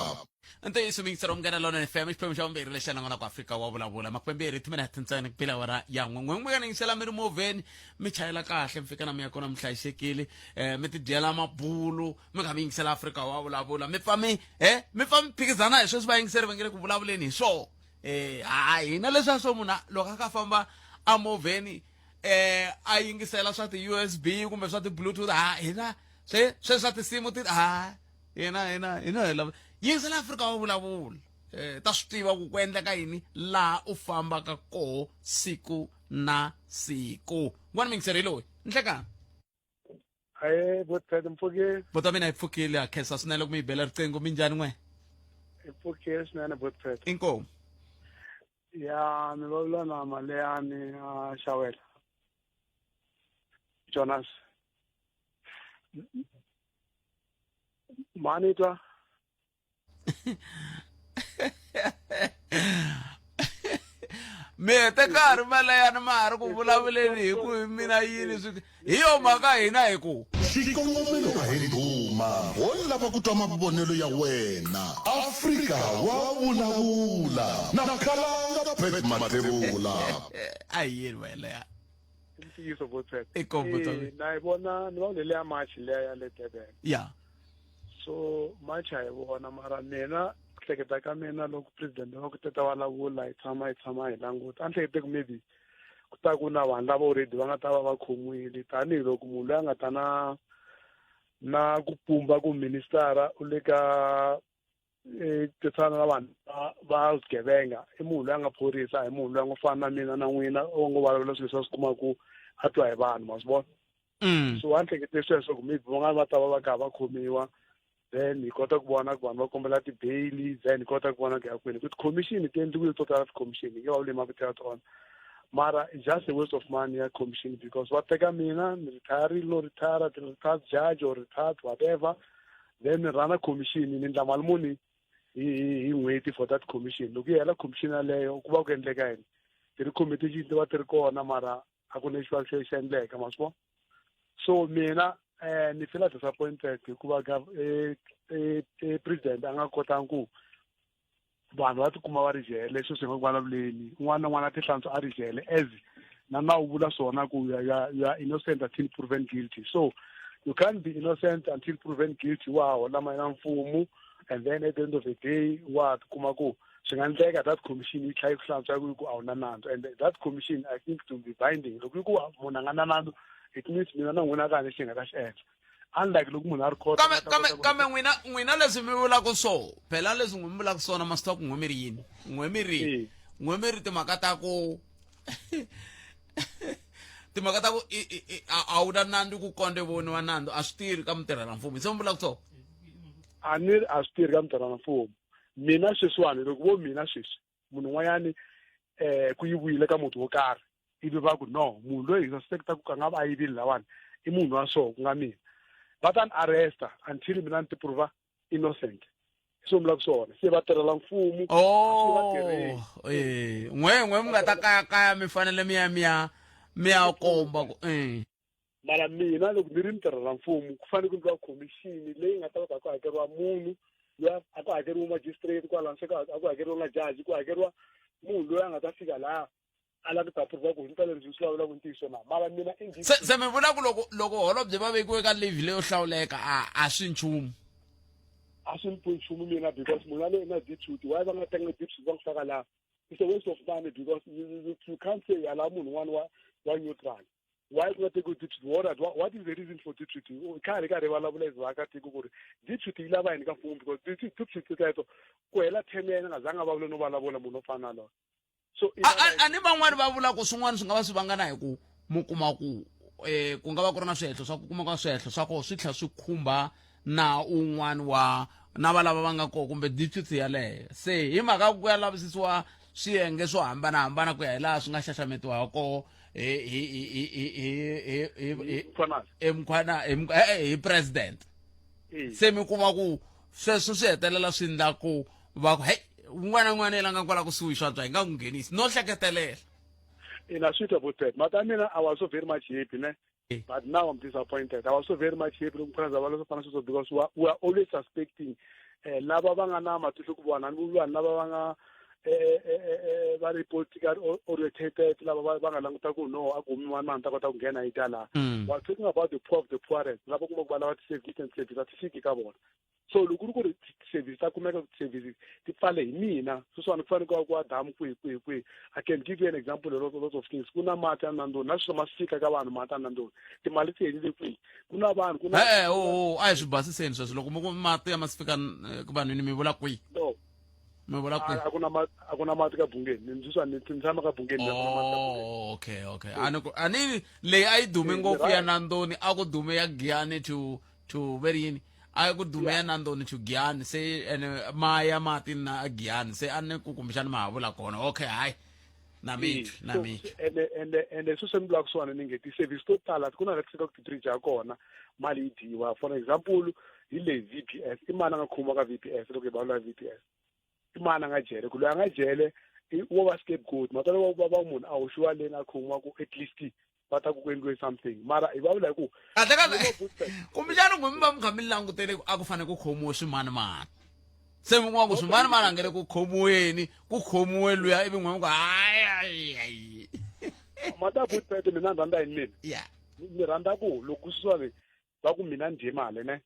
Ntiyiso miyingiselo Munghana Lonene FM, xiphemu xa vumbirhi lexi langona ku Afrika wa vulavula. Makwembirhi timinete ntsena ku bila awara ya n'we. N'we n'we yingisela mi ri movheni, mi chayela kahle, mi fika na mi ya kona mi hlayisekile, mi tidyela mabulu, mi kha mi yingisela Afrika wa vulavula. Mi pfa mi mi pfa mi phikizana hi sweswi vayingiseri va nge le ku vulavuleni hi swona. Ha hina leswiya swo munhu loko a kha famba emovheni a yingisela swa ti-USB kumbe swa ti-Bluetooth, ha hina swe sweswi swa tinsimu ti ha hina hina hina hi lava yingisela Afrika wa vulavula. Ta swi tiva ku ku endleka yini laha u fambaka koho siku na siku. N'wana miyingiseri hi loyi nhlekani. Ahe, Botpet, mpfukile. Bota mina hi pfukile, ha khensa swinene loko mi yi bela riqingho. Minjhani n'we? Hi pfukile swinene, Botpet. Inkomu. Ya, ni vulavula na Maleyani a Xawela. Jonas. Mani twa? Mi hete nkarhi Maleyani ma ha ri ku vulavuleni hi ku hi mina yini swi hi yo mhaka hina hi ku Xikongomelo a hi ndhuma, ho lava ku twa mavonelo ya wena. Afrika wa vulavula na Khalanga Pat Mathebula. A hi yeni Maleyani. I ntiyiso Botpet. Inkomu, Botpet. Eh, na yi vona ni va leya March leya ya le Durban. Ya. So March a yi vona mara mina ku hleketa ka mina loko president va ku teta vulavula hi tshama hi tshama hi languta a ni hlekete ku maybe ku ta ku na vanhu lava already va nga ta va va khomiwile tanihiloko munhu loyi a nga ta na na ku pumba ku ministara u le ka tirhisana na vanhu va swigevenga i munhu loyi a nga phorisa hi munhu loyi a ngo fana na mina na n'wina o ngo vulavula swilo leswi a swi kumaku a twa hi vanhu ma swi vona. So a ni hlekete sweswo ku maybe van'wana va ta va va karhi va khomiwa, then hi kota ku vona ku vanhu va kombela ti-bail, then hi kota ku vona ku ya kwini ku ti-commission ti endliwile to tala ti-commission hi nge vulavuli hi mavito ya tona mara it's just a waste of money ya commission because va teka mina ni retire no retire ti retired judge or retired whatever, then ni run commission ni endla mali muni hi n'hweti for that commission. Loko yi hela commission yaleyo ku va ku endleka yini? Ti-recommendation ti va ti ri kona mara a ku lexi va xi xi endleka ma swi vona. So mina ni feel disappointed hikuva president a nga kotanga ku vanhu va tikuma va ri jele sweswi hi nga ku vulavuleni un'wana na un'wana a ti hlantswa a ri jele as na nawu vula swona ku you are innocent until proven guilty. So you can't be innocent until proven guilty wa hola mali ya mfumo and then at the end of the day wa tikuma ku swi nga endleka that commission yi tlhela yi ku hlantswa ku ku a wu na nandzu. And that commission I think to be binding loko yi ku munhu a nga na nandzu, it means mina na n'wina ka lexi hi nga ta xi endla unlike loko munhu a ri court. Kambe kambe kambe n'wina n'wina leswi mi vulaka so phela leswi n'wi mi vulaka swona ma swi tiva ku n'we mi ri yini n'we mi ri n'we mi ri timhaka ta ku timhaka ta ku a wu na nandzu ku kondze voniwa nandzu a swi tirhi ka mutirhela mfumo se mi vulaka so. A ni ri a swi tirhi ka mutirhela mfumo. Mina sweswiwani loko vo mina sweswi munhu un'wanyani ku yiviwile ka muti wo karhi ivi va ku no munhu loyi hi suspecta ku ka nga va a yivile lawani i munhu wa so ku nga mina va ta ni arresta until mina ni ti prova innocent. Swi vulaka swona se va tirhela mfumo. Oh, n'we n'we mi nga ta kaya kaya mi fanele mi ya mi ya mi ya komba ku Mara mina loko ni ri mutirhela mfumo ku fanele ku endliwa commission leyi nga ta va ku hakeriwa munhu loyi a ku hakeriwa magistrate kwalano se a ku hakeriwa na judge ku hakeriwa munhu loyi a nga ta fika laha a lava ku ta prova ku himpela leswi swi vulavulaka ntiyiso na mara mina se se mi vula ku loko loko holobye va vekiwe ka leave leyo hlawuleka a swi nchumu. A swi ni nchumu mina because munhu yaloye na deputy why va nga tenga deputy va n'wi faka laha? It's a waste of money because you can't say yala munhu un'wana wa neutral. Why ku nga tekiwi deputy? What is the reason for deputy? Khale karhi vulavula as vaakatiko ku ri deputy yi lava yini ka mfumo because deputy teto ku hela term ya yena nga zanga vulavula no vulavula munhu wo fana na loyo. So a ni van'wani va vula ku swin'wana swi nga va swi vangana hi ku mu kuma ku ku nga va ku ri na swihehlo swa ku kuma ka swihehlo swa koho swi tlhela swi khumba na un'wana wa na va lava va nga koho kumbe deputy yaleyo se hi mhaka ku ya lavisisiwa swiyenge swo hambanahambana ku ya hi laha swi nga xaxametiwa ha koho hi hi hi hi hi hi hi hi Mkhwana hi president se mi kuma ku sweswo swi hetelela swi endla ku va ku hey un'wana na un'wana yela nga kwala kusuhi swa bya hi nga ku nghenisi no hleketelela. Ina swi twa but mata mina I was so very much happy ne, but now I'm disappointed. I was so very much happy loko Mkhwanazi a vulavula swo fana sweswo because we are always suspecting. um lava va nga na matihlo ku vona ni vanhu lava va nga eh, eh, eh, eh, va ri political orientated lava va va nga languta ku no a ku humi mani mani ta kota ku nghena yi ta laha. We are talking about the poor of the poorest, lava kuma ku va lava ti-service and service a ti fiki ka vona. So loko ku ri ku ri ti-service ta kumeka, ti-service ti pfale hi mina sweswiwani, ku fanele ku va ku wa damu kwihi kwihi kwihi. I can give you an example, a lot, lot of things. Ku na mati a Nandoni na sweswi ma fika ka vanhu mati a Nandoni, timali ti helile kwihi? Ku na vanhu ku na E-e, o a hi swi basiseni sweswo. Loko mi ku mati ya ma si fika ku vanhwini, mi vula kwihi? No. Mi vula kwihi? A ku na mati, a ku na mati ka Bungeni. Ni sweswiwani ni tshama ka Bungeni, a ku na mati ka Bungeni. Oh, okay, okay. A ni ku a ni leyi a yi dume ngopfu ya Nandoni, a ku dume ya Giyani to veri yini, a ku dume ya Nandoni to Giyani, se ene maya mati na Giyani, se a ni ku kumbexani ma ha vula kona. Okay, hayi, na mitwi na mitwi. Ende ende ende sweswi ni vulaka swona, ni nge ti-service to tala ku na la ti ti-bridge ya kona mali yi dyiwa. For example, hi le VBS, i mani a nga khomiwa ka VBS? Loko hi vulavula VBS, i mani a nga jele? Ku loyi a nga jele wo va scapegoat, matalo va va munhu a hoxiwa leni a khomiwa, ku at least va ta ku ku endliwe something, mara hi vulavula hi ku Kahle kahle, kumbexani n'wi mi va mi kha mi langutele ku a ku fanele ku khomiwe swimanimani, se mi kuma ku swimanimani a nge le ku khomiweni, ku khomiwe luya, ivi n'we mi ku hayi hayi hayi. Mata Bootpet, mina ni rhandza yini mina? Ni rhandza ku loko sweswiwani va ku mina ni dye mali, ne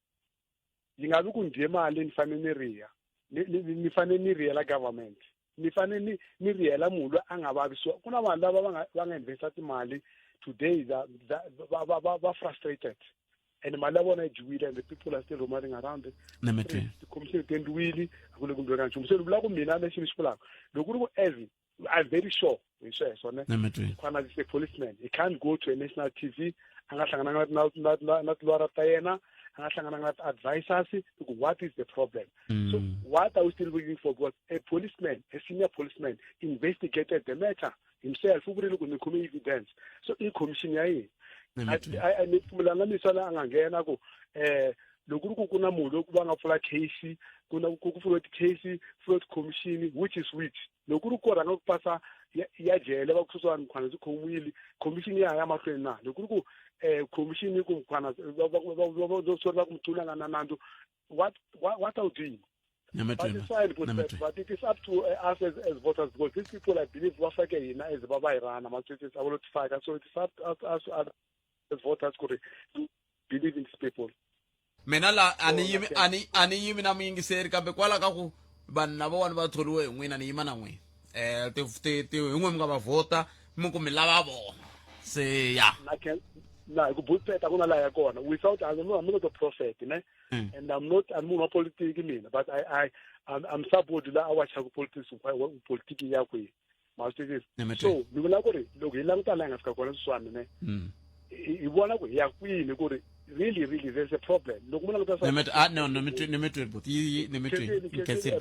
yi nga vi ku ni dye mali, ni fanele ni riya, ni fanele ni riyela government, ni fanele ni riyela munhu loyi a nga vavisiwa. Ku na vanhu lava va nga investa timali today va frustrated and mali ya vona yi dyiwile, and the people are still roaming around. Na mitwi. Tikhomixini ti endliwile, a ku le ku endliweka nchumu. Se ni vula ku mina lexi ni xi vulaka, loko ku ri ku as I'm very sure hi sweswo ne. Na mitwi. Khwana is a policeman, he can't go to a national TV a nga hlangananga na tilwara ta yena, a nga hlangananga na ti-advisors ku what is the problem. So what are we still waiting for? Because a policeman, a senior policeman, investigated the matter himself, u vurile ku ni khume evidence. So i commission ya yini? Ni pfumelana na misala a nga nghena ku loko ku ri ku ku na munhu loyi va nga pfula case, ku na ku pfuriwe ti-case, pfuriwe ti-commission, which is which? Loko ku ri ku rhanga ku pasa ya jele, va ku sweswiwani Mkhwana byi khomiwile, commission ya ha ya mahlweni na? Loko ku ri ku commission yi ku Mkhwana sorry, va ku Mthuli a nga na nandzu, what are we doing? But it's fine, but, but it is up to us as voters, because these people, I believe, va fake hina as va va hi rana maswitisi a va lo tifaka. So it is up to us as voters ku ri believe in these people. Mina la a ni yimi, a ni yimi na muyingiseri, kambe kwala ka ku vanhu lavawani va thoriwe hi n'wina, ni yima na n'wina. Ti ti ti hi n'we mi nga va vhota, mi ku mi lava vona, se ya. Na hi ku Bootpet a ku na laha ya kona without I'm not a prophet ne. And I'm not, I'm munhu wa politiki mina, but I'm somebody la a watchaka politics, politiki ya kwihi, ma swi twisisa? So ni vula ku ri loko hi languta laha hi nga fika kona sweswiwani ne, hi vona ku hi ya kwini, ku ri really really there's a problem loko mu languta. Ah, no, ni mi twi buti, yi ni mi twi, nkhensile.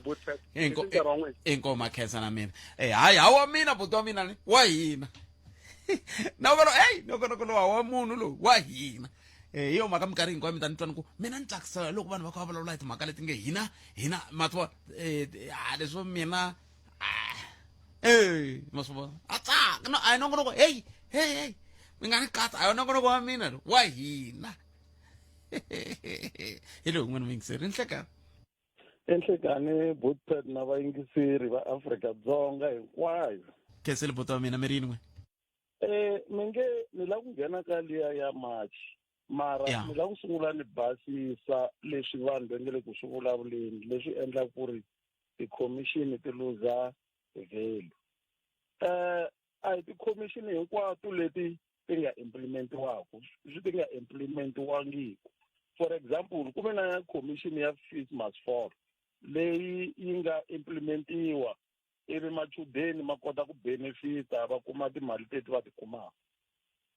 Inkomu, khensa na mina. Eh, hayi, hawa mina buti wa mina ni wa hina na vona, hey, nongonoko lowa wa munhu lowu wa hina. Hi yo mhaka minkarhi hinkwayo mi ta ni twa ni ku mina ni tsakisa loko vanhu va kha va vulavula hi timhaka leti nge hina hina ma swi vona. A leswo mina eh ma swi vona, a tsaka no, a hi nongonoko. Hey hey hey, mi nga ni katsa, a hi nongonoko wa mina lo, wa hina hi loyi un'wana muyingiseri. Nhlekani. Enhlekani Bootpet na vayingiseri va Afrika-Dzonga hinkwayo. Khensile buti wa mina, mi ri yini n'we? Mi nge ni lava ku nghena ka liya ya March, mara ni lava ku sungula ni basisa leswi vanhu va nge le ku swi vulavuleni, leswi endlaka ku ri tikhomixini ti luza value. A hi tikhomixini hinkwato leti ti nga implementiwaku, swi ti nga implementiwangiku. For example, ku ve na commission ya Fees Must Fall leyi yi nga implementiwa, ivi machudeni ma kota ku benefita, va kuma timali teti va ti kumaka.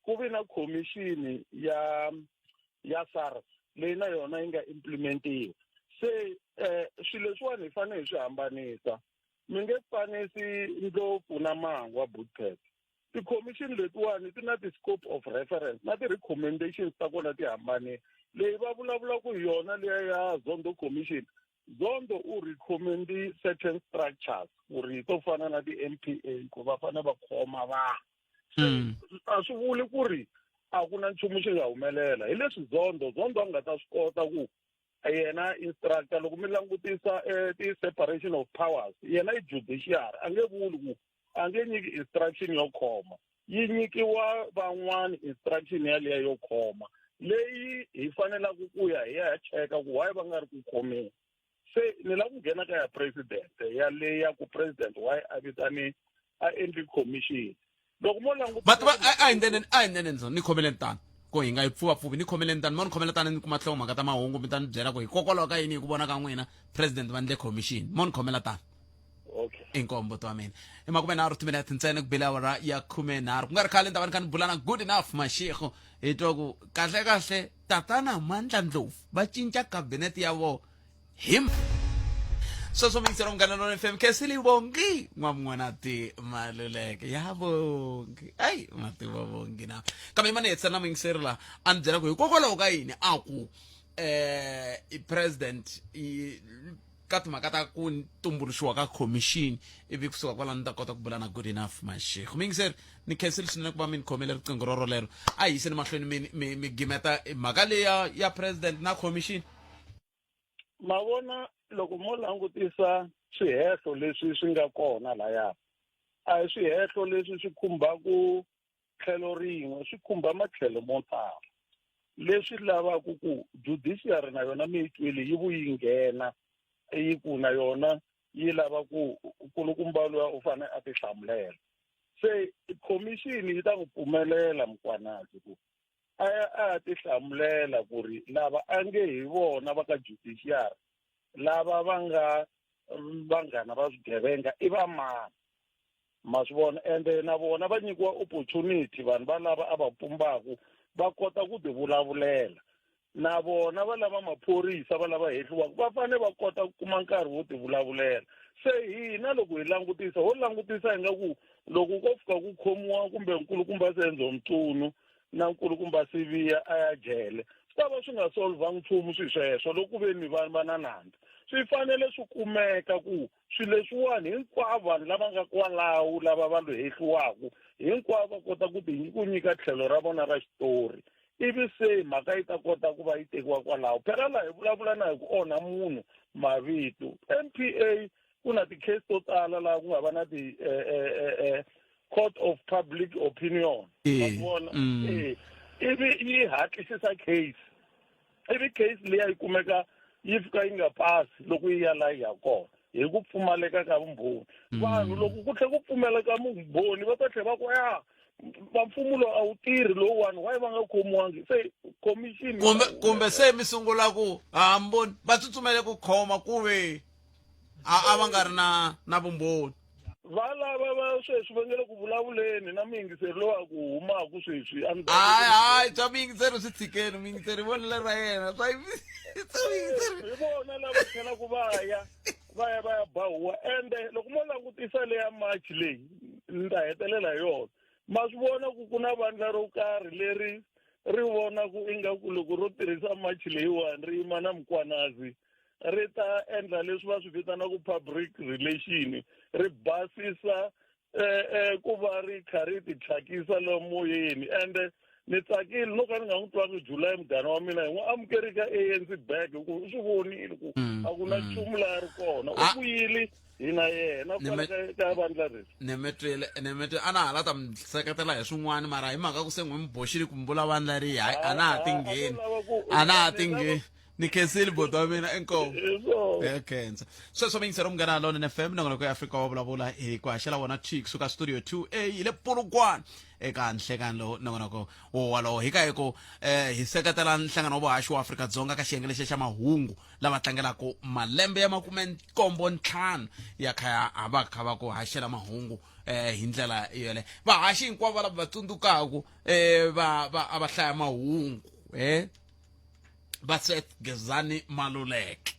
Ku ve na commission ya SARS leyi na yona yi nga implementiwa. Se swilo leswiwani hi fanele hi swi hambanisa, mi nge fanisi ndlopfu na mangwa. Bootpet, tikhomixini letiwani ti na ti-scope of reference na ti-recommendations ta kona ti hambanile. Leyi va vulavulaka hi yona liya ya Zondo Commission, Zondo u recommend certain structures ku ri to fana na ti-NPA, ku va fanele va khoma vanhu. A swi vuli ku ri a ku na nchumu xi nga humelela. Hi leswi Zondo a nga ta swi kota ku yena instructor loko mi langutisa eh, ti-separation of powers yena i judiciary a nge vuli ku a nge nyiki instruction yo khoma yi nyikiwa van'wani instruction yaliya yo khoma leyi hi fanelaka ku ya hi ya cheka ku why va nga ri ku khomeni se ni lava ku nghena ka ya president ya leyi ya ku president why a vitani a endli commission loko mo languta but va a hi ndleleni a hi ndleleni ni khomeleni tano ku hi nga yi pfuvapfuvi ni khomeleni tano mo ni khomela tano ni kuma hloko mhaka ta mahungu mi ta ni byela ku hikokwalaho ka yini hi ku vona ka n'wina president va ndle commission mo ni khomela tano okay inkombo to wa mina i makumenharhu timinete ntsena ku bile awara ya khumenharhu ku nga ri khale ni ta va ni kha ni bula na good enough mashego hi twa ku kahle kahle tatana mandla ndlovu va cinca kabinete ya vona hi sweswo miyingiselo munghana lona fm khesili bongi n'wamun'wanati maluleke ya bongi ayi mativa bongi na kambe yimani hetisela na muyingiseri laha a ni byela ku hikokwalaho ka yini a ku eh i president i ka timhaka ta ku tumbuluxiwa ka khomixini ivi kusuka kwalano ni ta kota ku bula na good enough mashego muyingiseri ni khensile swinene ku va mi ni khomele riqingho roro lero a hi yiseni mahlweni mi mi mi gimeta mhaka leyi ya ya president na khomixini ma vona loko mo langutisa swihehlo leswi swi nga kona laya a hi swihehlo leswi swi khumbaku tlhelo rin'we swi khumba matlhelo mo tala leswi lavaka ku judiciary na yona mi yi twile yi vuyi nghena yi ku na yona yi lava ku nkulukumba luya u fanele a tihlamulela se khomixini yi ta n'wi pfumelela Mkhwanazi ku a ya a ya tihlamulela ku ri lava a nge hi vona va ka judiciary lava va nga vanghana va swigevenga i va mani ma swi vona ende na vona va nyikiwa opportunity vanhu va lava a va pumbaku va kota ku ti vulavulela na vona va lava maphorisa va lava hehliwaka va fanele va kota ku kuma nkarhi wo ti vulavulela se hina loko hi langutisa ho langutisa hi nga ku loko ko fika ku khomiwa kumbe nkulukumba Senzo Mchunu na nkulukumba Sibiya a ya jele swi ta va swi nga solvanga nchumu swi sweswo loko ku ve ni vanhu va na nandzu swi fanele swi kumeka ku swilo leswiwani hinkwavo vanhu lava nga kwalaho lava va lo hehliwaka hinkwavo va kota ku ti ku nyika tlhelo ra vona ra xitori ivi se mhaka yi ta kota ku va yi tekiwa kwalaho phela laha hi vulavula na hi ku onha munhu mavito N_P_A ku na ti-case to tala laha ku nga va na ti eh, eh, eh, eh, court of public opinion wa vona eh ivi yi hatlisisa case ivi case liya yi kumeka yi fika yi nga pasi loko yi ya laha yi ya kona hi ku pfumaleka ka vumbhoni vanhu loko ku tlhela ku pfumaleka vumbhoni va ta tlhela va ku ya va mfumo lowu a wu tirhi lowuwani why va nga khomiwangi se commission kumbe kumbe se mi sungula ku hamboni va tsutsumele ku khoma ku ve a a va nga ri na na vumbhoni va lava va sweswi va nge le ku vulavuleni na muyingiseri lowu a ku humaka sweswi a ni hayi hayi swa muyingiseri swi tshikeni muyingiseri vonelo ra yena swa muyingiseri hi vona lava tlhelaku va ya va ya va ya ba huwa ende loko mo langutisa leya march leyi ni ta hetelela hi yona ma swi vona ku ku na vandla ro karhi leri ri vona ku ingaku loko ro tirhisa march leyiwani ri yima na Mkhwanazi ri ta endla leswi va swi vitanaka public relation ri basisa eh, eh, ku va ri kha ri tithyakisa lomu moyeni ende ni tsakile no ka ni nga n'wi twangi July munghana wa mina hi n'wi amukeri ka ANC back hi ku u swi vonile ku a ku na nchumu laha ri kona u vuyile hi na yena kwala ka vandla leri ni mi twile ni mi twile a na ha la ta mi seketela hi swin'wana mara hi mhaka ku se n'wi mi boxile ku mi vula vandla rihi hayi a na ha ti ngheni a na ha ti ngheni ni khensile boti wa mina inkomu ya khensa sweswo miyingisero munghana lonene fm nongonoko ya afrika wa vulavula hi ku haxela wona t kusuka studio 2a hi le polokwane eka nhlekani lowu nongonoko wo walowo hi ka hi ku eh, hi seketela nhlangano wa vuhaxi wa afrika-dzonga ka xiyenge lexi xa mahungu lava tlangelaka malembe ya makumenkombo ntlhanu ya kha ya a va kha va ku haxela mahungu eh, hi ndlela yeleyo vahaxi hinkwavo lava va tsundzukaku eh, va va a va hlaya mahungu eh va Seth Gezani Maluleke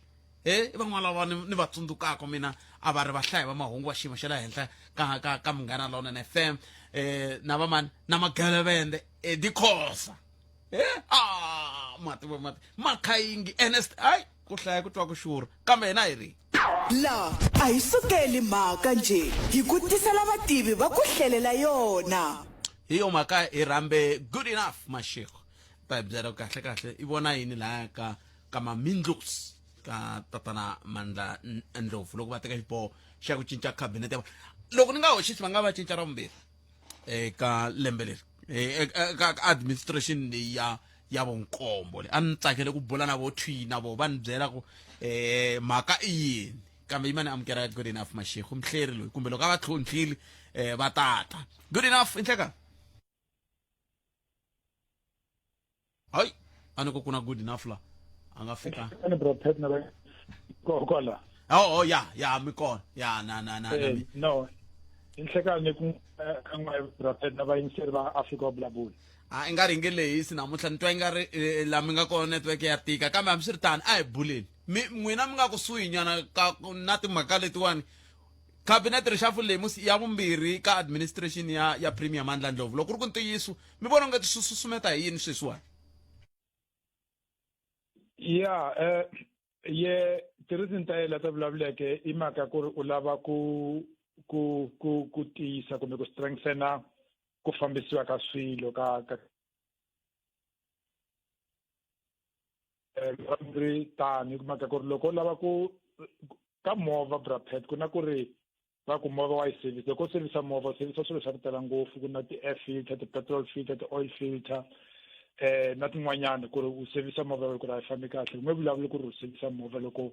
eh i van'wana lava ni ni va tsundzukaka mina a va ri vahlayi va mahungu va xiyimo xa le henhla ka ka ka Munghana Lonene FM eh na vamani na Magelevende Eddie Khosa eh ah mati va mati Makhayingi Ernest ai ku hlaya ku twa ku xurha kambe hina hi ri La a hi sukeli mhaka njhe, hi ku tisela vativi va ku hlelela yona. Hi yo mhaka hi rhambe Good Enough Mashego ta hi byela ku kahle kahle i vona yini lahaya ka ka Mamindlos ka tatana Mandla Ndlovu loko va teka xiboho xa ku cinca cabinet ya vona. Loko ni nga hoxisi va nga va cinca ra vumbirhi eka lembe leri eka administration leyi ya ya vunkombo leyi. A ni tsakele ku bula na vo thwi na vo va ni byela ku mhaka i yini, kambe yima ni amukela Good Enough Mashego muhleri loyi, kumbe loko a va tlhontlhile va tata. Good Enough inhleka hayi a ni ku kuna Good Enough la a nga fika. Ni bro Pet na kwala. Oh, ya ya mi kona ya na na na na. No, inhlekani ku ka n'wa bro Pet na vayingiseri va Afrika wa vulavula. A i nga ri nge lehisi namuntlha, ni twa i nga ri la mi nga kona network ya tika, kambe hambiswiritano a hi buleni mi n'wina mi nga kusuhi nyana ka na timhaka letiwani. Cabinet reshuffle leyi musi ya vumbirhi ka administration ya Premier Mandla Ndlovu, loko ku ri ku ntiyiso mi vona onge swi susumeta hi yini sweswiwani? Ya, ye ti-reason ta yena ta vulavuleke i mhaka ku ri u lava ku tiyisa kumbe ku strengthena ku fambisiwa ka swilo ka ri tani mhaka ku ri loko u lava ku ka movha bra Pet, ku na ku ri va ku movha wa yi service. Loko u service movha, u service swilo swa ku tala ngopfu. Ku na ti-air filter, ti-petrol filter, ti-oil filter, na tin'wanyana ku ri u service movha ku ri a yi fambi kahle. U nge vulavuli ku ri u service movha loko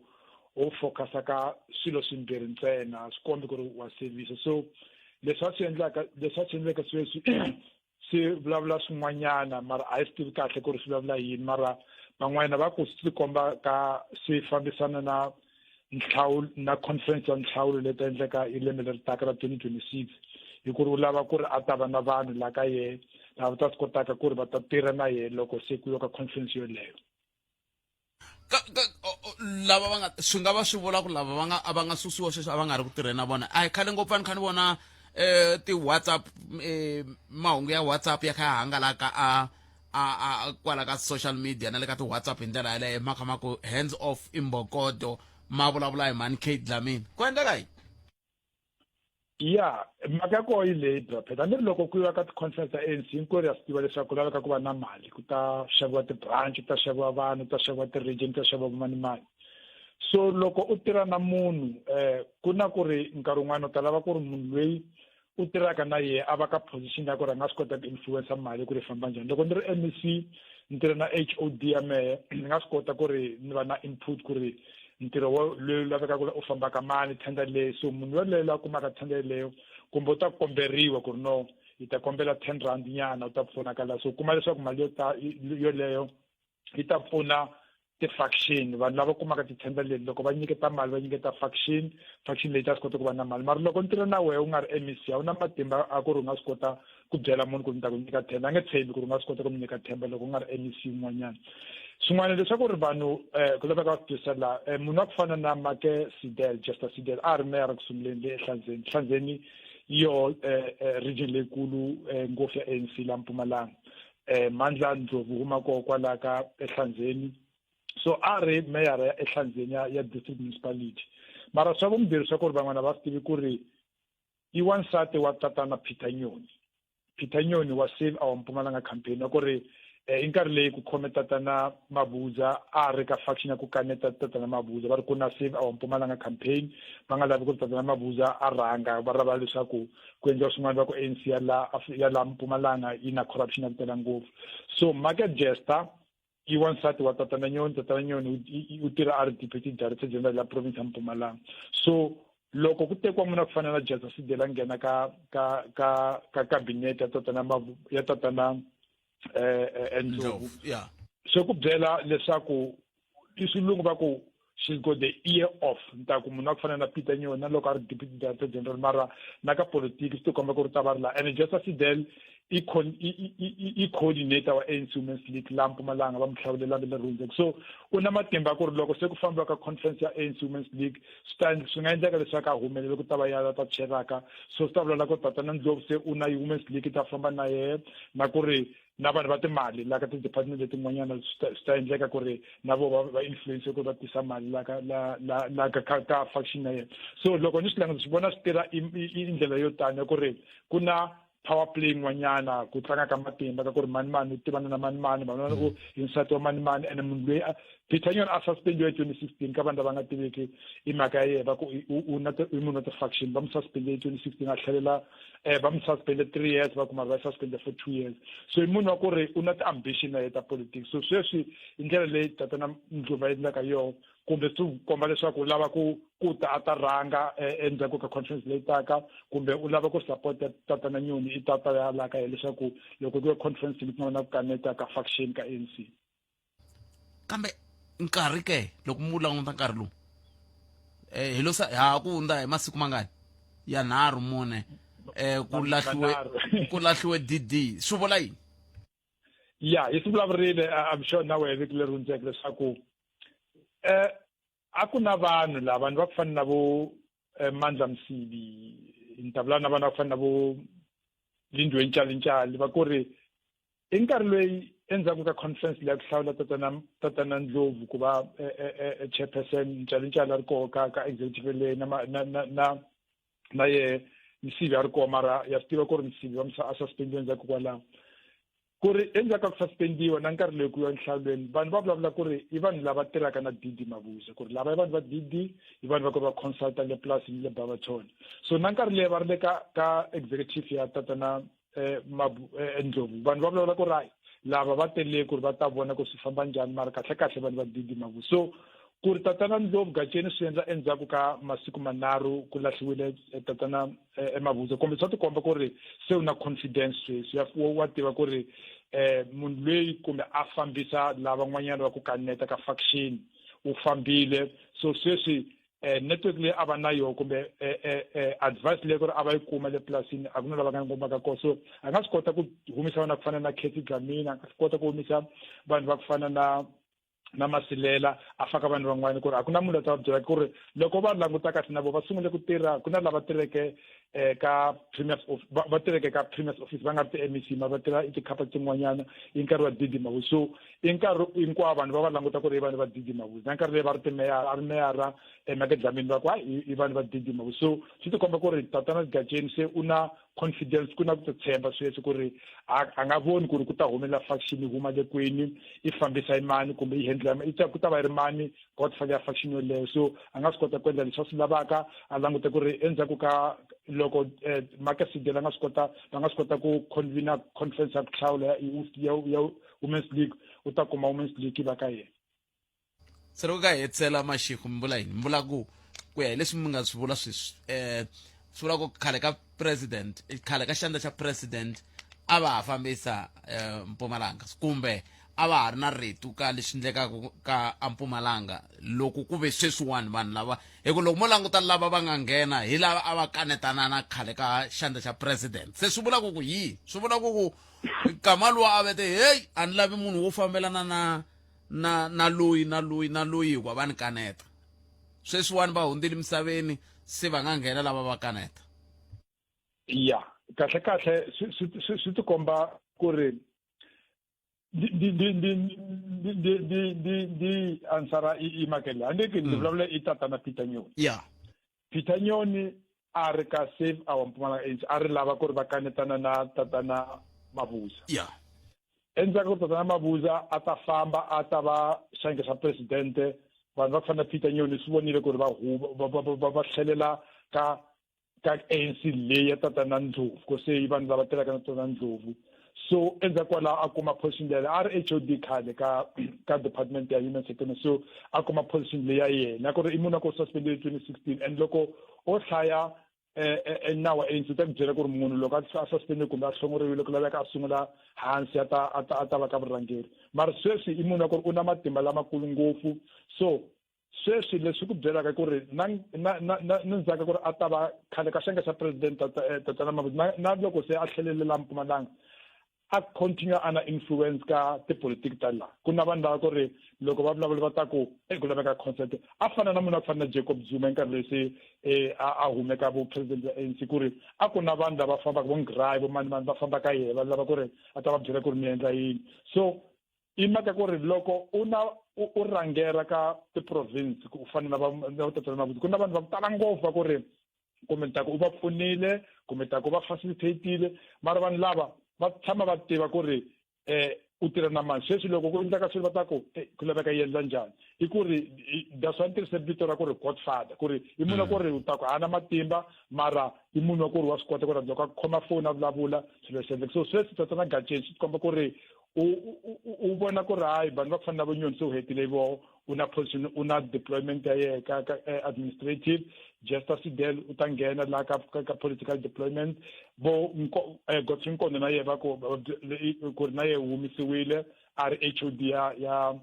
u focusa ka swilo swimbirhi ntsena, a swi kombi ku ri wa service. So leswi a swi endlaka, leswi a swi endleka sweswi swi vulavula swin'wanyana, mara a hi swi tivi kahle ku ri swi vulavula yini. Mara van'wana va ku swi tikomba ka swi fambisana na nhlawulo na conference ya nhlawulo leyi ta endleka hi lembe leri taka ra 2026, hi ku ri u lava ku ri a ta va na vanhu la ka yehe lava ta swi kotaka ku ri va ta tirha na yehe loko se ku yiwa ka conference yoleyo. Lava va nga swi nga va swi vula ku lava va nga a va nga susiwa sweswi a va nga ri ku tirheni na vona. A hi khale ngopfu a ni kha ni vona ti-WhatsApp, mahungu ya WhatsApp ya kha ya hangalaka a kwala ka social media na le ka ti-WhatsApp hi ndlela yaleyo, ma kha ma ku hands off imbokodo, ma vulavula hi mhani Kate Dlamini. Ku endleka yini? Ya, mhaka ya koho yi leyi, bra Pet. A ni ri loko ku yiwa ka ti-conference ta ANC, hinkwerhu ya swi tiva leswaku ku laveka ku va na mali, ku ta xaviwa ti-branch, ku ta xaviwa vanhu, ku ta xaviwa ti-region, ku ta xaviwa manimani. So loko u tirha na munhu, ku na ku ri nkarhi wun'wana u ta lava ku ri munhu loyi u tirhaka na yehe a va ka position ya ku ri a nga swi kota ku influencer mali ku ri famba njhani. Loko ni ri MEC, ni tirha na HOD ya mehe, ni nga swi kota ku ri ni va na input ku ri ntirho wo loyi lavekaka u fambaka mali tender leyi. So munhu yoloye loyi a kumaka tender yeleyo, kumbe u ta komberiwa ku ri no, yi ta kombela 10 rand nyana, u ta pfuna ka laha. So u kuma leswaku mali yo ta yoleyo yi ta pfuna ti-faction, vanhu lava kumaka ti-tender leti loko va nyiketa mali va nyiketa faction, faction leyi ta swi kota ku va na mali. Mara loko ni tirha na wehe u nga ri MEC, a wu na matimba a ku ri u nga swi kota ku byela munhu ku ni ta ku nyika tender. A nge tshembi ku ri u nga swi kota ku mi nyika tender loko u nga ri MEC yin'wanyana. Swin'wana leswaku ri vanhu ku laveka va swi twisisa laha, munhu wa ku fana na Make Sidel, Jester Sidel, a ri meyara ku sunguleni le eHlanzeni. Hlanzeni yo region leyikulu ngopfu ya ANC la Mpumalanga. Mandla Ndlovu huma koho kwala ka eHlanzeni. So a ri meyara ya eHlanzeni ya district municipality. Mara swa vumbirhi swa ku ri van'wana va swi tivi ku ri i wansati wa tatana Peter Nyoni. Peter Nyoni wa Save Our Mpumalanga campaign, wa ku ri i nkarhi leyi ku khome tatana Mabuza, a ri ka faction ya ku kaneta tatana Mabuza, va ri ku na Save Our Mpumalanga campaign, va nga lavi ku ri tatana Mabuza a rhanga, va lava leswaku ku endliwa swin'wana, va ku ANC ya la Mpumalanga yi na corruption ya ku tala ngopfu. So Market Jester i wansati wa tatana Nyoni. Tatana Nyoni u tirha a ri deputy director general ya province ya Mpumalanga. So loko ku tekiwa munhu a ku fana na Jester Sidel a nghena ka cabinet ya tatana Mabu, ya tatana Ndlovu, swi ku byela leswaku i swilungu va ku she's got the ear off. Ni ta ku munhu a ku fana na Peter Nyoni na loko a ri deputy director general, mara na ka politiki swi tikomba ku ri ta va ri laha. And Jester Sidel i coordinator wa ANC Women's League la Mpumalanga, va mi hlawulela lembe leri hundzeke. So u na matimba ku ri loko se ku fambiwa ka conference ya ANC Women's League, swi nga endleka leswaku a humelele ku ta va ya ta cheraka. So swi ta vula ku tatana Ndlovu se u na Women's League ta famba na yehe, na ku ri na vanhu va timali la ka ti-department letin'wanyana swi ta endleka ku ri na vo va influence ku ri va tisa mali la ka la la la ka ka ka faction ya yena. So loko ni swi languta, swi vona swi tirha i ndlela yo tani ya ku ri ku na power play yin'wanyana ku tlanga ka matimba ka ku ri mani mani u tivana na mani mani mani mani u hi nsati wa mani mani ene munhu loyi Peter Nyoni a suspendiwe hi 2016 ka vanhu lava nga tiveki i mhaka ya yena va ku u na i munhu wa ti-faction va mu suspende hi 2016 a tlhelela um va mu suspende 3 years va kuma va suspende for 2 years. So i munhu wa ku ri u na ti-ambition na yena ta politics. So sweswi i ndlela leyi tatana Ndlovu a endlaka yona kumbe swi komba leswaku u lava ku ku ta a ta rhanga endzhaku ka conference leyi taka kumbe u lava ku support tatana Nyoni i tata ya laka hi leswaku loko ku ya conference ku nga na ku kaneta ka faction ka ANC. Kambe nkarhi ke loko mu languta nkarhi lowu hi lo sa ha ku hundza hi masiku mangani ya 3 4 ku lahliwe DD swi vula yini? Ya hi swi vulavurile I'm sure na wena vhiki leri hundzeke leswaku a ku na vanhu lava vanhu va ku fana na vo Mandla Msibi ni ta vula na vanhu va ku fana na vo Lindiwe Ntshali va ku ri i nkarhi loyi endzhaku ka conference leyi ku hlawula tatana Ndlovu ku va chairperson Ntshali a ri koho ka executive leyi na yehe Msibi a ri koho mara ya swi tiva ku ri Msibi va a suspendiwe endzhaku kwalaho ku ri endzhaku ka ku suspendiwa na nkarhi loyi ku yiwa nhlawulweni vanhu va vulavula ku ri i vanhu lava tirhaka na DD Mabuza ku ri lava i vanhu va DD i vanhu va ku ri va consulta le purasini le Barberton. So na nkarhi leyi va ri le ka executive ya tatana Ndlovu vanhu va vulavula ku ri hayi lava va tele ku ri va ta vona ku swi famba njhani mara kahle kahle vanhu va DD Mabuza. So ku ri tatana Ndlovu Gatsheni swi endla endzhaku ka masiku manharhu ku lahliwile tatana Mabuza kumbe swa tikomba ku ri se u na confidence sweswi wa tiva ku ri munhu loyi kumbe a fambisa lavan'wanyana va ku kaneta ka faction u fambile. So sweswi network leyi a va na yona kumbe advice leyi ku ri a va yi kuma le purasini a ku na lava nga ngomaka kona. So a nga swi kota ku humisa vanhu va ku fana na Cathy Dlamini, a nga swi kota ku humisa vanhu va ku fana na Masilela a faka vanhu van'wana ku ri a ku na munhu loyi a ta va byela ku ri loko va languta kahle na vona va sungule ku tirha ku na lava tirheke ka Premier's va tirheke ka Premier's office va nga ri ti-M_E_C mara va tirha i tikhampani tin'wanyana i nkarhi wa DD Mabuza. So i nkarhi hinkwavo vanhu va va languta ku ri i vanhu va DD Mabuza na nkarhi leyi va ri timeyara a ri meyara Make Dlamini va ku hayi i vanhu va DD Mabuza. So swi tikomba ku ri tatana Gatsheni se u na confidence ku na ku titshemba sweswi ku ri a nga voni ku ri ku ta humelela faction yi huma le kwini i fambisa i mani kumbe yi handle i ta ku ta va yi ri mani godfather ya faction yoleyo. So a nga swi kota ku endla leswi a swi lavaka a langute ku ri endzhaku ka loko Marcus Sidela nga swi kota va nga swi kota ku convene conference ya ku hlawula ya Women's League u ta kuma Women's League yi va ka yena. Se loko ka hetisela Mashiko mi vula yini? Mi vula ku ku ya hi leswi mi nga swi vula sweswi swi vula ku khale ka president khale ka xandla xa president a va ha fambisa Mpumalanga kumbe a va ha ri na rito ka leswi endlekaka ka Mpumalanga loko ku ve sweswiwani vanhu lava hi ku loko mo languta lava va nga nghena hi lava a va kanetana na khale ka xandla xa president. Se swi vula ku ku yini? Swi vula ku ku nkama luwa a vete hey a ni lavi munhu wo fambelana na na na loyi na loyi na loyi hikuva va ni kaneta. Sweswiwani va hundzile misaveni se va nga nghena lava va kaneta. Ya kahle kahle swi tikomba ku ri ndi answera i mhaka leyi handle ndzi vulavula i tatana Peter Nyoni. Ya Peter Nyoni a ri ka Save Our Mpumalanga ANC a ri lava ku ri va kanetana na tatana Mabuza. Ya Endzhaku ka tatana Mabuza a ta famba a ta va xandla xa presidente vanhu va ku fana na Peter Nyoni swi vonile ku ri va va va tlhelela ka ANC leyi ya tatana Ndlovu ku se i vanhu lava tirhaka na tatana Ndlovu. So endzhaku kwalaho a kuma position leyi a ri H_O_D khale ka department ya human settlement. So a kuma position leyi ya yena ku ri i munhu a ku suspended 2016 and loko o hlaya nawu wa ANC u ta ku byela ku ri munhu loko a suspended kumbe a hlongoriwile ku laveka a sungula hansi a ta a ta a ta va ka vurhangeri. Mara sweswi i munhu wa ku ri u na matimba lamakulu ngopfu. So sweswi leswi ku byelaka ku ri na na na na ndzhaku ku ri a ta va khale ka xandla xa president tatana Mabuza na loko se a tlhelele la Mpumalanga a continue a na influence ka tipolitiki ta la ku na vanhu lava ku ri loko va vulavula va ta ku ku laveka consent a fana na munhu a ku fana na Jacob Zuma hi nkarhi loyi se a humeka vu president ya ANC ku ri a ku na vanhu lava fambaka vo Ngirai vo mani mani va famba ka yena va lava ku ri a ta va byela ku ri mi endla yini. So i mhaka ku ri loko u na u rhangela ka ti-province ku fana na va tatana Mabuza ku na vanhu va ku tala ngopfu va ku ri kumbe ni ta ku u va pfunile kumbe ta ku va facilitatile mara vanhu lava va tshama va tiva ku ri eh u tirha na mani sweswi loko ku endleka swilo va ta ku eh, ku laveka yi endla njhani i ku ri that's why ni tirhise vito ra ku ri godfather ku ri i munhu wa ku ri u ta ku hana matimba mara i munhu wa ku ri wa swi kota ku ri loko a khoma foni a vulavula swilo swi endleka so sweswi tatana Gatsheni swi tikomba ku ri u u vona ku ri hayi vanhu va ku fana na vonyoni se u hetile voho u na position u na deployment ya yehe ka ka eh, administrative Jester Sidel u ta nghena laha ka ka, ka political deployment vo nko, eh, Godfrey Nkondo na yehe va ku ku ri na yehe humisiwile a ri HOD ya ya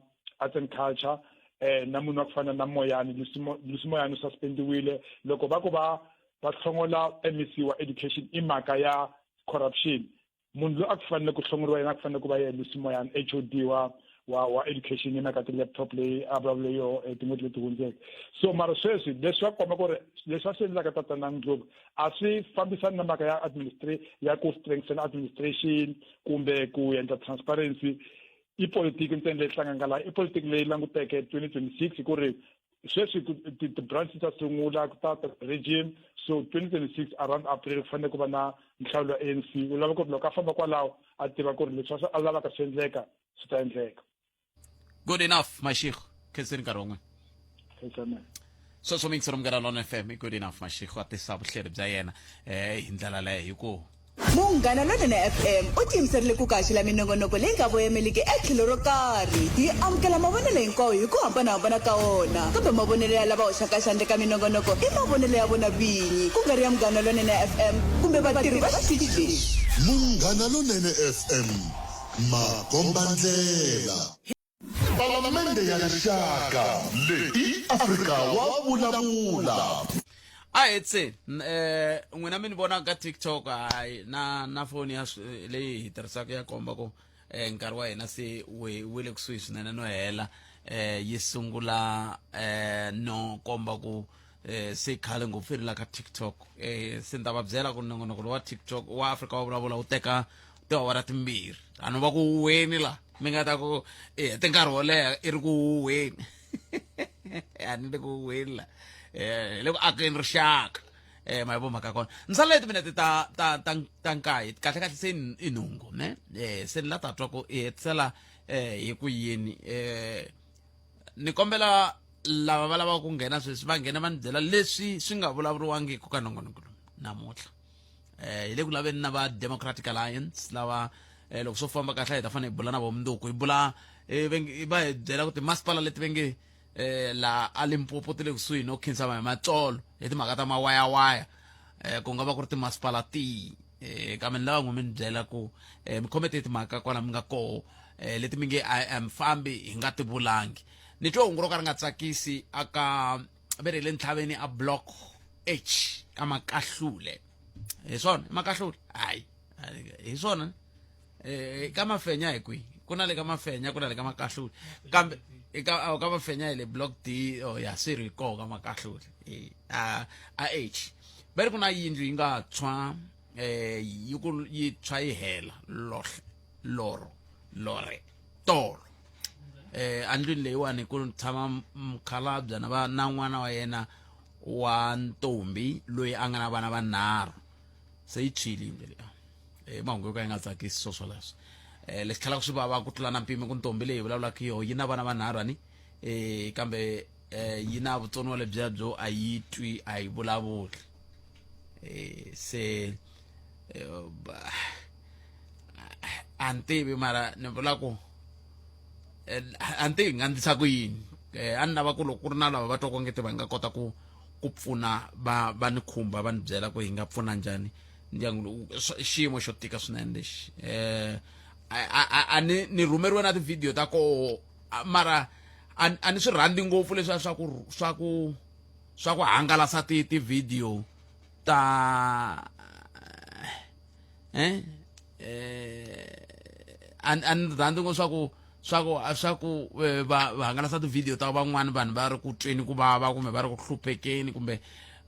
arts and culture eh na munhu wa ku fana na Moyani Lucy Moyani u suspendiwile loko va ku va va hlongola MEC wa education i mhaka ya corruption munhu loyi a ku fanele ku hlongoriwa yena a ku fanele ku va yena Lucy Moyane HOD wa wa wa education hi mhaka ti-laptop leyi a vulavule yoho eh, tin'hweti leti hundzeke so mara sweswi leswi va komba ku ri leswi a swi endlaka tatana Ndlovu a swi fambisani na mhaka ya administra ya ku strengthen administration kumbe ku endla transparency i politiki ntsena leyi tlangaka laha i politiki leyi languteke 2026 hi ku ri sweswi ti-branch ta sungula ku ta regime so 2026 around april ku fanele ku va na nhlawulo ya ANC u lava ku ri loko a famba kwalaho a tiva ku ri leswi a lavaka swi endleka swi ta endleka good enough mashiko khenseni nkarhi wa n'wina sweswo mixero munghana lona fm i good enough mashiko a tisa vuhleri bya yena um hi ndlela leyo hi ku Munghana Lonene FM u tiyimiserile ku kaxela minongonoko leyi nga voyameliki etlhelo ro karhi. Hi amukela mavonelo hinkwawo hi ku hambana-hambana ka wona, kambe mavonelo ya lava hoxaka xandla eka minongonoko i mavonelo ya vona vinyi, ku nga ri ya Munghana Lonene FM kumbe vatirhi va xitichi lexi. Munghana Lonene FM, makombandlela. Palamende ya Rixaka leyi i Afrika wa vulavula. A hi tse eh n'wina mi ni vona ka TikTok hayi na na foni ya leyi hi tirhisaka ya komba ku eh nkarhi wa hina se wu wu le kusuhi swinene no hela eh yi sungula eh no komba ku eh se khale ngopfu yi ri la ka TikTok eh se ni ta va byela ku nongonoko lowa TikTok wa Afrika wa vulavula wu teka tiawara timbirhi a no va ku huweni la mi nga ta ku i hete nkarhi wo leha i ri ku huweni a ni le ku huweni la um hi le ku akeni rixaka um ma yi vo mhaka kona ni sala timinete ta ta ta ta nkaye kahle kahle se i nhungu ne um se ni la ta twa ku i hetisela um hi ku yini um ni kombela lava va lavaka ku nghena sweswi va nghena va ni byela leswi swi nga vulavuriwangiki ka nongonoko lowu namuntlha eh hi le ku laveni na va Democratic Alliance lava eh, loko swo famba kahle hi ta fanele hi bula na vo mundzuku hi bula eh, va hi byela ku timasipala leti va nge eh, la a Limpopo ti le kusuhi no khinsama hi matsolo hi timhaka ta mawayawaya eh, ku nga va ku ri timasipala tihi eh, kambe ni lava n'wi mi ni byela ku eh, mi khome ti timhaka kwala mi nga koho eh, leti mi nge a mi fambi hi nga ti vulangi ni twe hungu ro ka ri nga tsakisi aka ve ri le ntlhaveni a block h ka makahlule hi swona i makahlule hayi hi swona eh ka mafenya hi kwihi ku na le ka mafenya ku na le ka makahlule kambe eka ka mafenya hi le block d oh ya se ri koho ka makahlule eh, a a h va ri ku na yindlu yi nga tshwa eh yi ku yi tshwa yi hela lohle loro lore tolo eh andlwini leyiwani ku tshama mukhalabya na va na n'wana wa yena wa ntombi loyi a nga na vana vanharhu se yi tshwile yindlu leyi eh mahungu yo ka yi nga tsakisi swo swoleswo eh lexi tlhelaka swi vava ku tlula na mpimo ku ntombi leyi vulavulaka yoho yi na vana vanharhu ani eh kambe eh yi na vutsoniwa lebyiya byo a yi twi a yi vulavuli eh se eh, a ni tivi mara ni vula ku eh, a ni tivi nga ndlisa ku yini eh, a ni lava ku loko ku ri na lava va twa ongeti va nga kota ku ku pfuna va va ni khumba va ni byela ku hi nga pfuna njhani ndyangu lowu xiyimo xo tika swinene lexi eh a ni ni rhumeriwe na tivhidiyo ta koho mara a ni swi rhandzi ngopfu leswiya swa ku swa ku swa ku hangalasa ti tivhidiyo ta eh eh a ni rhandzi ngo swa ku swa ku swa ku eh, va va hangalasa tivhidiyo ta van'wani vanhu va ri ku tweni ku vava kumbe va ri ku hluphekeni kumbe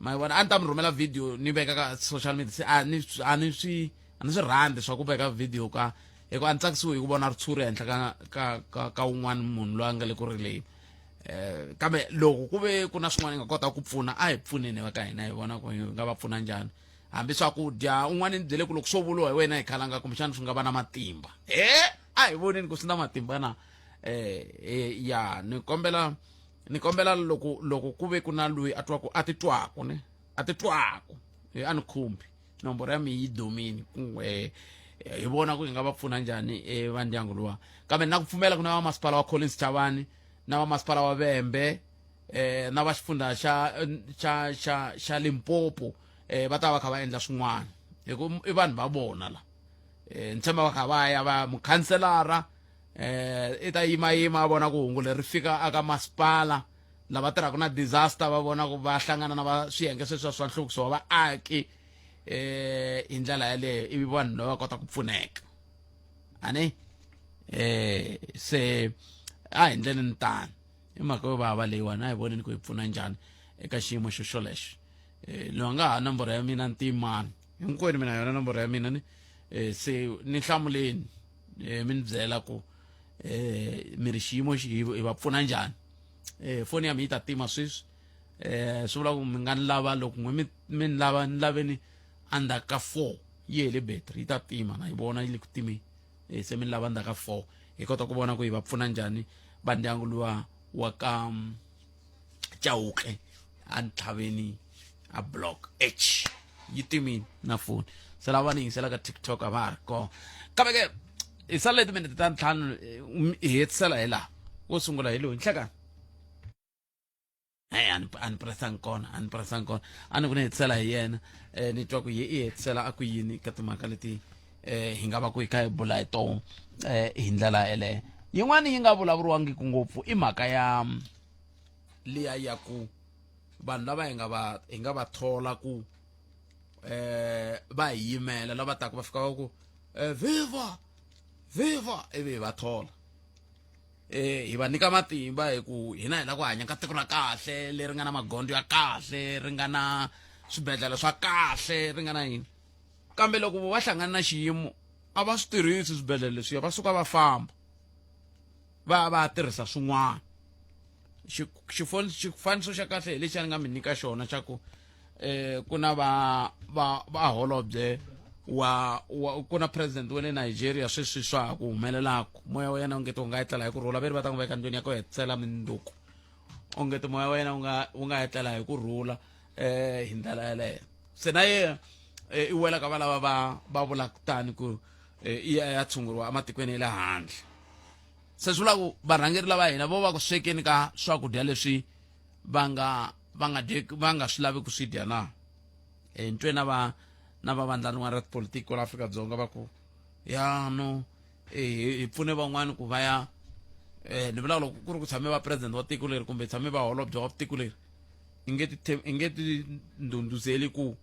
ma yi vona a ni ta mi rhumela video ni veka ka social media se a ni a ni swi a ni swi rhandzi swa ku veka video ka hi ku a ni tsakisiwi hi ku vona ritshuri ehenhla ka ka ka ka un'wana munhu loyi a nga le ku rileni. Eh, kambe loko ku ve ku na swin'wana hi nga kota ku pfuna a hi pfuneni va ka hina hi vona ku hi nga va pfuna njhani hambi swakudya un'wana ni byele ku loko swo vuriwa hi wena hi khalanga kumbexana swi nga va na matimba e a hi voneni ku swi na matimba na eh, eh ya ni kombela ni kombela loko loko ku ve ku na loyi a twaku a titwaku ne a titwaku eh, a ni khumbi nomboro ya mi yi dumini ku eh, hi vona ku hi nga va pfuna njhani eh, va ndyangu luwa kambe na ku pfumela ku na va masipala wa Collins Chavani na va masipala wa Vhembe eh na va xifundza xa xa xa xa Limpopo eh va ta va kha va endla swin'wana hi ku i vanhu va vona la eh ni tshemba va kha va ya va mukhanselara eh i ta yima yima a vona ku hungu leri fika aka masipala lava tirhaka na disaster va vona ku va hlangana na va swiyenge sweswiya swa nhluvukiso wa vaaki eh hi ndlela yaleyo ivi vanhu lava kota ku pfuneka ani eh se a hi ndleleni tani i mhaka yo vava leyiwani a hi voneni ku hi pfuna njhani eka xiyimo xo xolexo eh loyi a nga ha nomboro ya mina ntimani hinkwenu mina yona nomboro ya mina ni eh se ni hlamuleni eh mi ni byela ku eh mi ri xiyimo xi hi va pfuna njhani eh foni ya mi yi ta tima sweswi eh swi vula ku mi nga ni lava loko n'we mi mi ni lava ni laveni endzhaku ka 4 yi hele battery yi ta tima na yi vona yi le ku timeni eh, se mi ni lava endzhaku ka 4 hi kota ku vona ku hi va pfuna njhani va ndyangu luwa wa ka mm, Chauke a ntlhaveni a block H yi timini na foni se lava ni yingisela ka TikTok a va ha ri kona kambe ke hi sale timinete ta ntlhanu eh, hi hetisela hi laha wo sungula hi loyi nhlekani e a ni a ni presang kona a ni presang kona a ni ku ni hetisela hi yena um ni twa ku ye i hetisela a ku yini ka timhaka leti um hi nga va ku hi kha hi bula hi tona um hi ndlela yeleyo yin'wana yi nga vulavuriwangiki ngopfu i mhaka ya liya ya ku vanhu lava hi nga va hi nga va thola ku eh va hi yimela lava taka va fika va ku eh, viva viva ivi hi va thola eh hi va nyika matimba hi ku hina hi lava ku hanya ka tiko ra kahle leri nga na magondzo ya kahle ri nga na swibedhlele swa kahle ri nga na yini kambe loko va hlangana na xiyimo a va swi tirhisi swibedhlele leswiya va suka va famba va ya va ya tirhisa swin'wana xifaniso xa kahle hi lexi a ni nga mi nyika xona xa ku eh ku na va va va holobye wa, wa ku na president wa le Nigeria sweswi swa ha ku humelelaka moya wa yena ungeti wu nga etlela hi ku rhula veri va ta n'wi veka ndlwini ya ku hetisela minduku ongeti moya wa yena wu nga wu nga etlela hi ku rhula eh hi ndlela yeleyo se na yena eh, i wela ka valava va va vulaka tani ku eh, i ya ya tshunguriwa ematikweni ya le handle se swi vula ku varhangeri lava hina vo va ku swekeni ka swakudya leswi va nga va nga dyeki va nga swi lavi ku swi dya na e ntwe na va na va vandla rin'wana ra tipolitiki kwala Afrika-Dzonga va ku ya no e, hi pfune van'wani ku va ya eh ni vula loko ku ri ku tshame va president wa tiko leri kumbe tshame va holobye wa tiko leri i nge ti i nge ti ndhundhuzeli ku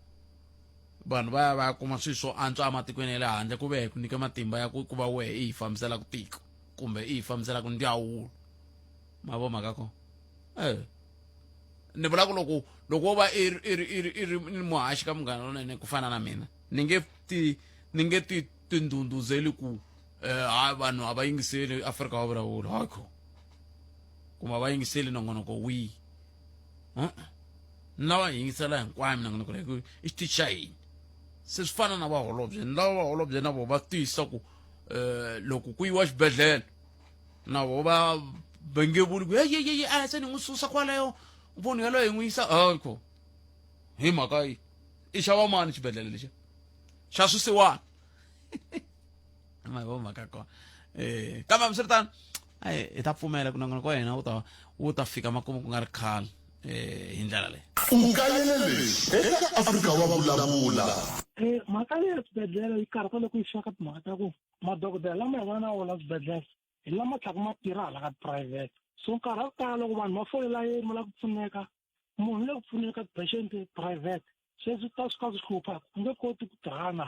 vanhu va ya va ya kuma swilo swo antswa ematikweni ya le handle ku ve hi ku nyika matimba ya ku ku va wehe i hi fambiselaka tiko kumbe i hi fambiselaka ndzawulo ma vo mhaka kona eh ni vula ku loko loko wo va i ri i ri i ri i ri muhaxi ka munghana lonene ku fana na mina ni nge ti ni nge ti tindhundhuzeli ku eh hayi vanhu a va yingiseli Afrika wa vulavula hayi kho kumbe a va yingiseli nongonoko wihi ni lava hi yingisela hinkwayo minongonoko leyi ku i xitichi xa hina se swi fana na vaholobye ni lava vaholobye na vona va tiyisisa ku um loko ku yiwa xibedhlele na vo va va nge vuli ku hey hey a se ni n'wi susa kwalayo munhu yaloye hi n'wi yisa hayi hi mhaka yi i xa va mani xibedhlele lexiya xa swisiwana ma vo mhaka kona eh kambe hambiswiritano a hi ta pfumela ku nongonoko wa hina wu ta wu ta fika makumu ku nga ri khale eh hi ndlela leyi U kayele leswi eka Afrika wa Vulavula. Eh, mhaka leyi ya swibedhlele yi karhata loko yi fika ka timhaka ta ku madokodela lama hi nga na wona swibedhlele hi lama tlhaka ma tirha hala ka tiphurayivhete so nkarhi wa ku tala loko vanhu va fole layeni va lava ku pfuneka munhu le ku pfuneni ka ti-patient private sweswi ta swi ka swi hlupha u nge koti ku tirhana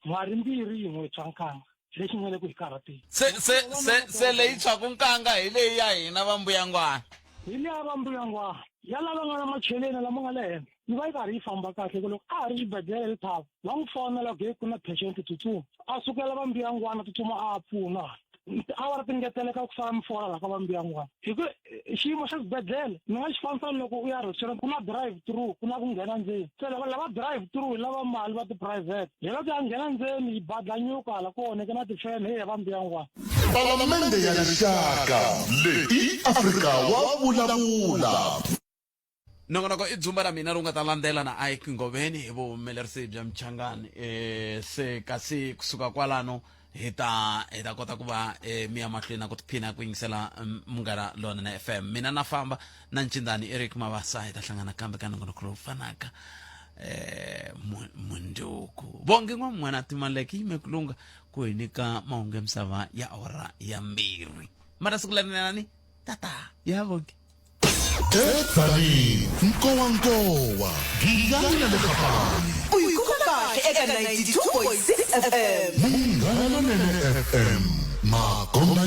n'hwari mbirhi yin'we tshwa nkanga lexi nga le ku hi karhateni se se se se leyi tshwaku nkanga hi leyi ya hina va mbuyangwana hi leya va mbuyangwana ya lava nga na macheleni lama nga le henhla yi va yi karhi yi famba kahle ku loko a ha ri xibedhlele le thava va n'wi fonela ku ku na patient tsutsuma a sukela va mbuyangwana tsutsuma a pfuna Tiawara ti ngeteleka ku fana mi fola laha ka va mbuyangwana. Hi ku xiyimo xa xibedhlele ni nga xi fanisa ni loko u ya restaurant ku na drive through ku na ku nghena ndzeni. Se lava lava drive through hi lava mali va ti-private. Hi loko ya nghena ndzeni yi badlanyuka hala ku onheke na tifene heyi ya va mbuyangwana. Palamende ya Rixaka leyi i Afrika wa vulavula. Nongonoko i dzumba ra mina lowu nga ta landzela na Ike Ngoveni hi vuhumelerisi bya Mchangani. E, se kasi kusuka kwalano hi ta hi ta kota ku va e, mi ya mahlweni na ku tiphina ku yingisela mm, Munghana Lonene FM. Mina na famba na Ncindani Eric Mabasa hi ta hlangana kambe ka nongonoko lowu fanaka eh mundzuku. Bonke n'wan'wana Timaleke yime ku lunga ku hi nyika mahungu ya misava ya awara ya mbirhi. Mara siku leri tata ya bonke. Edzaneng, Nkowankowa, Giyani na le Gapane. U yi kuma kahle eka 92.6 FM. Munghana Lonene FM, makomba.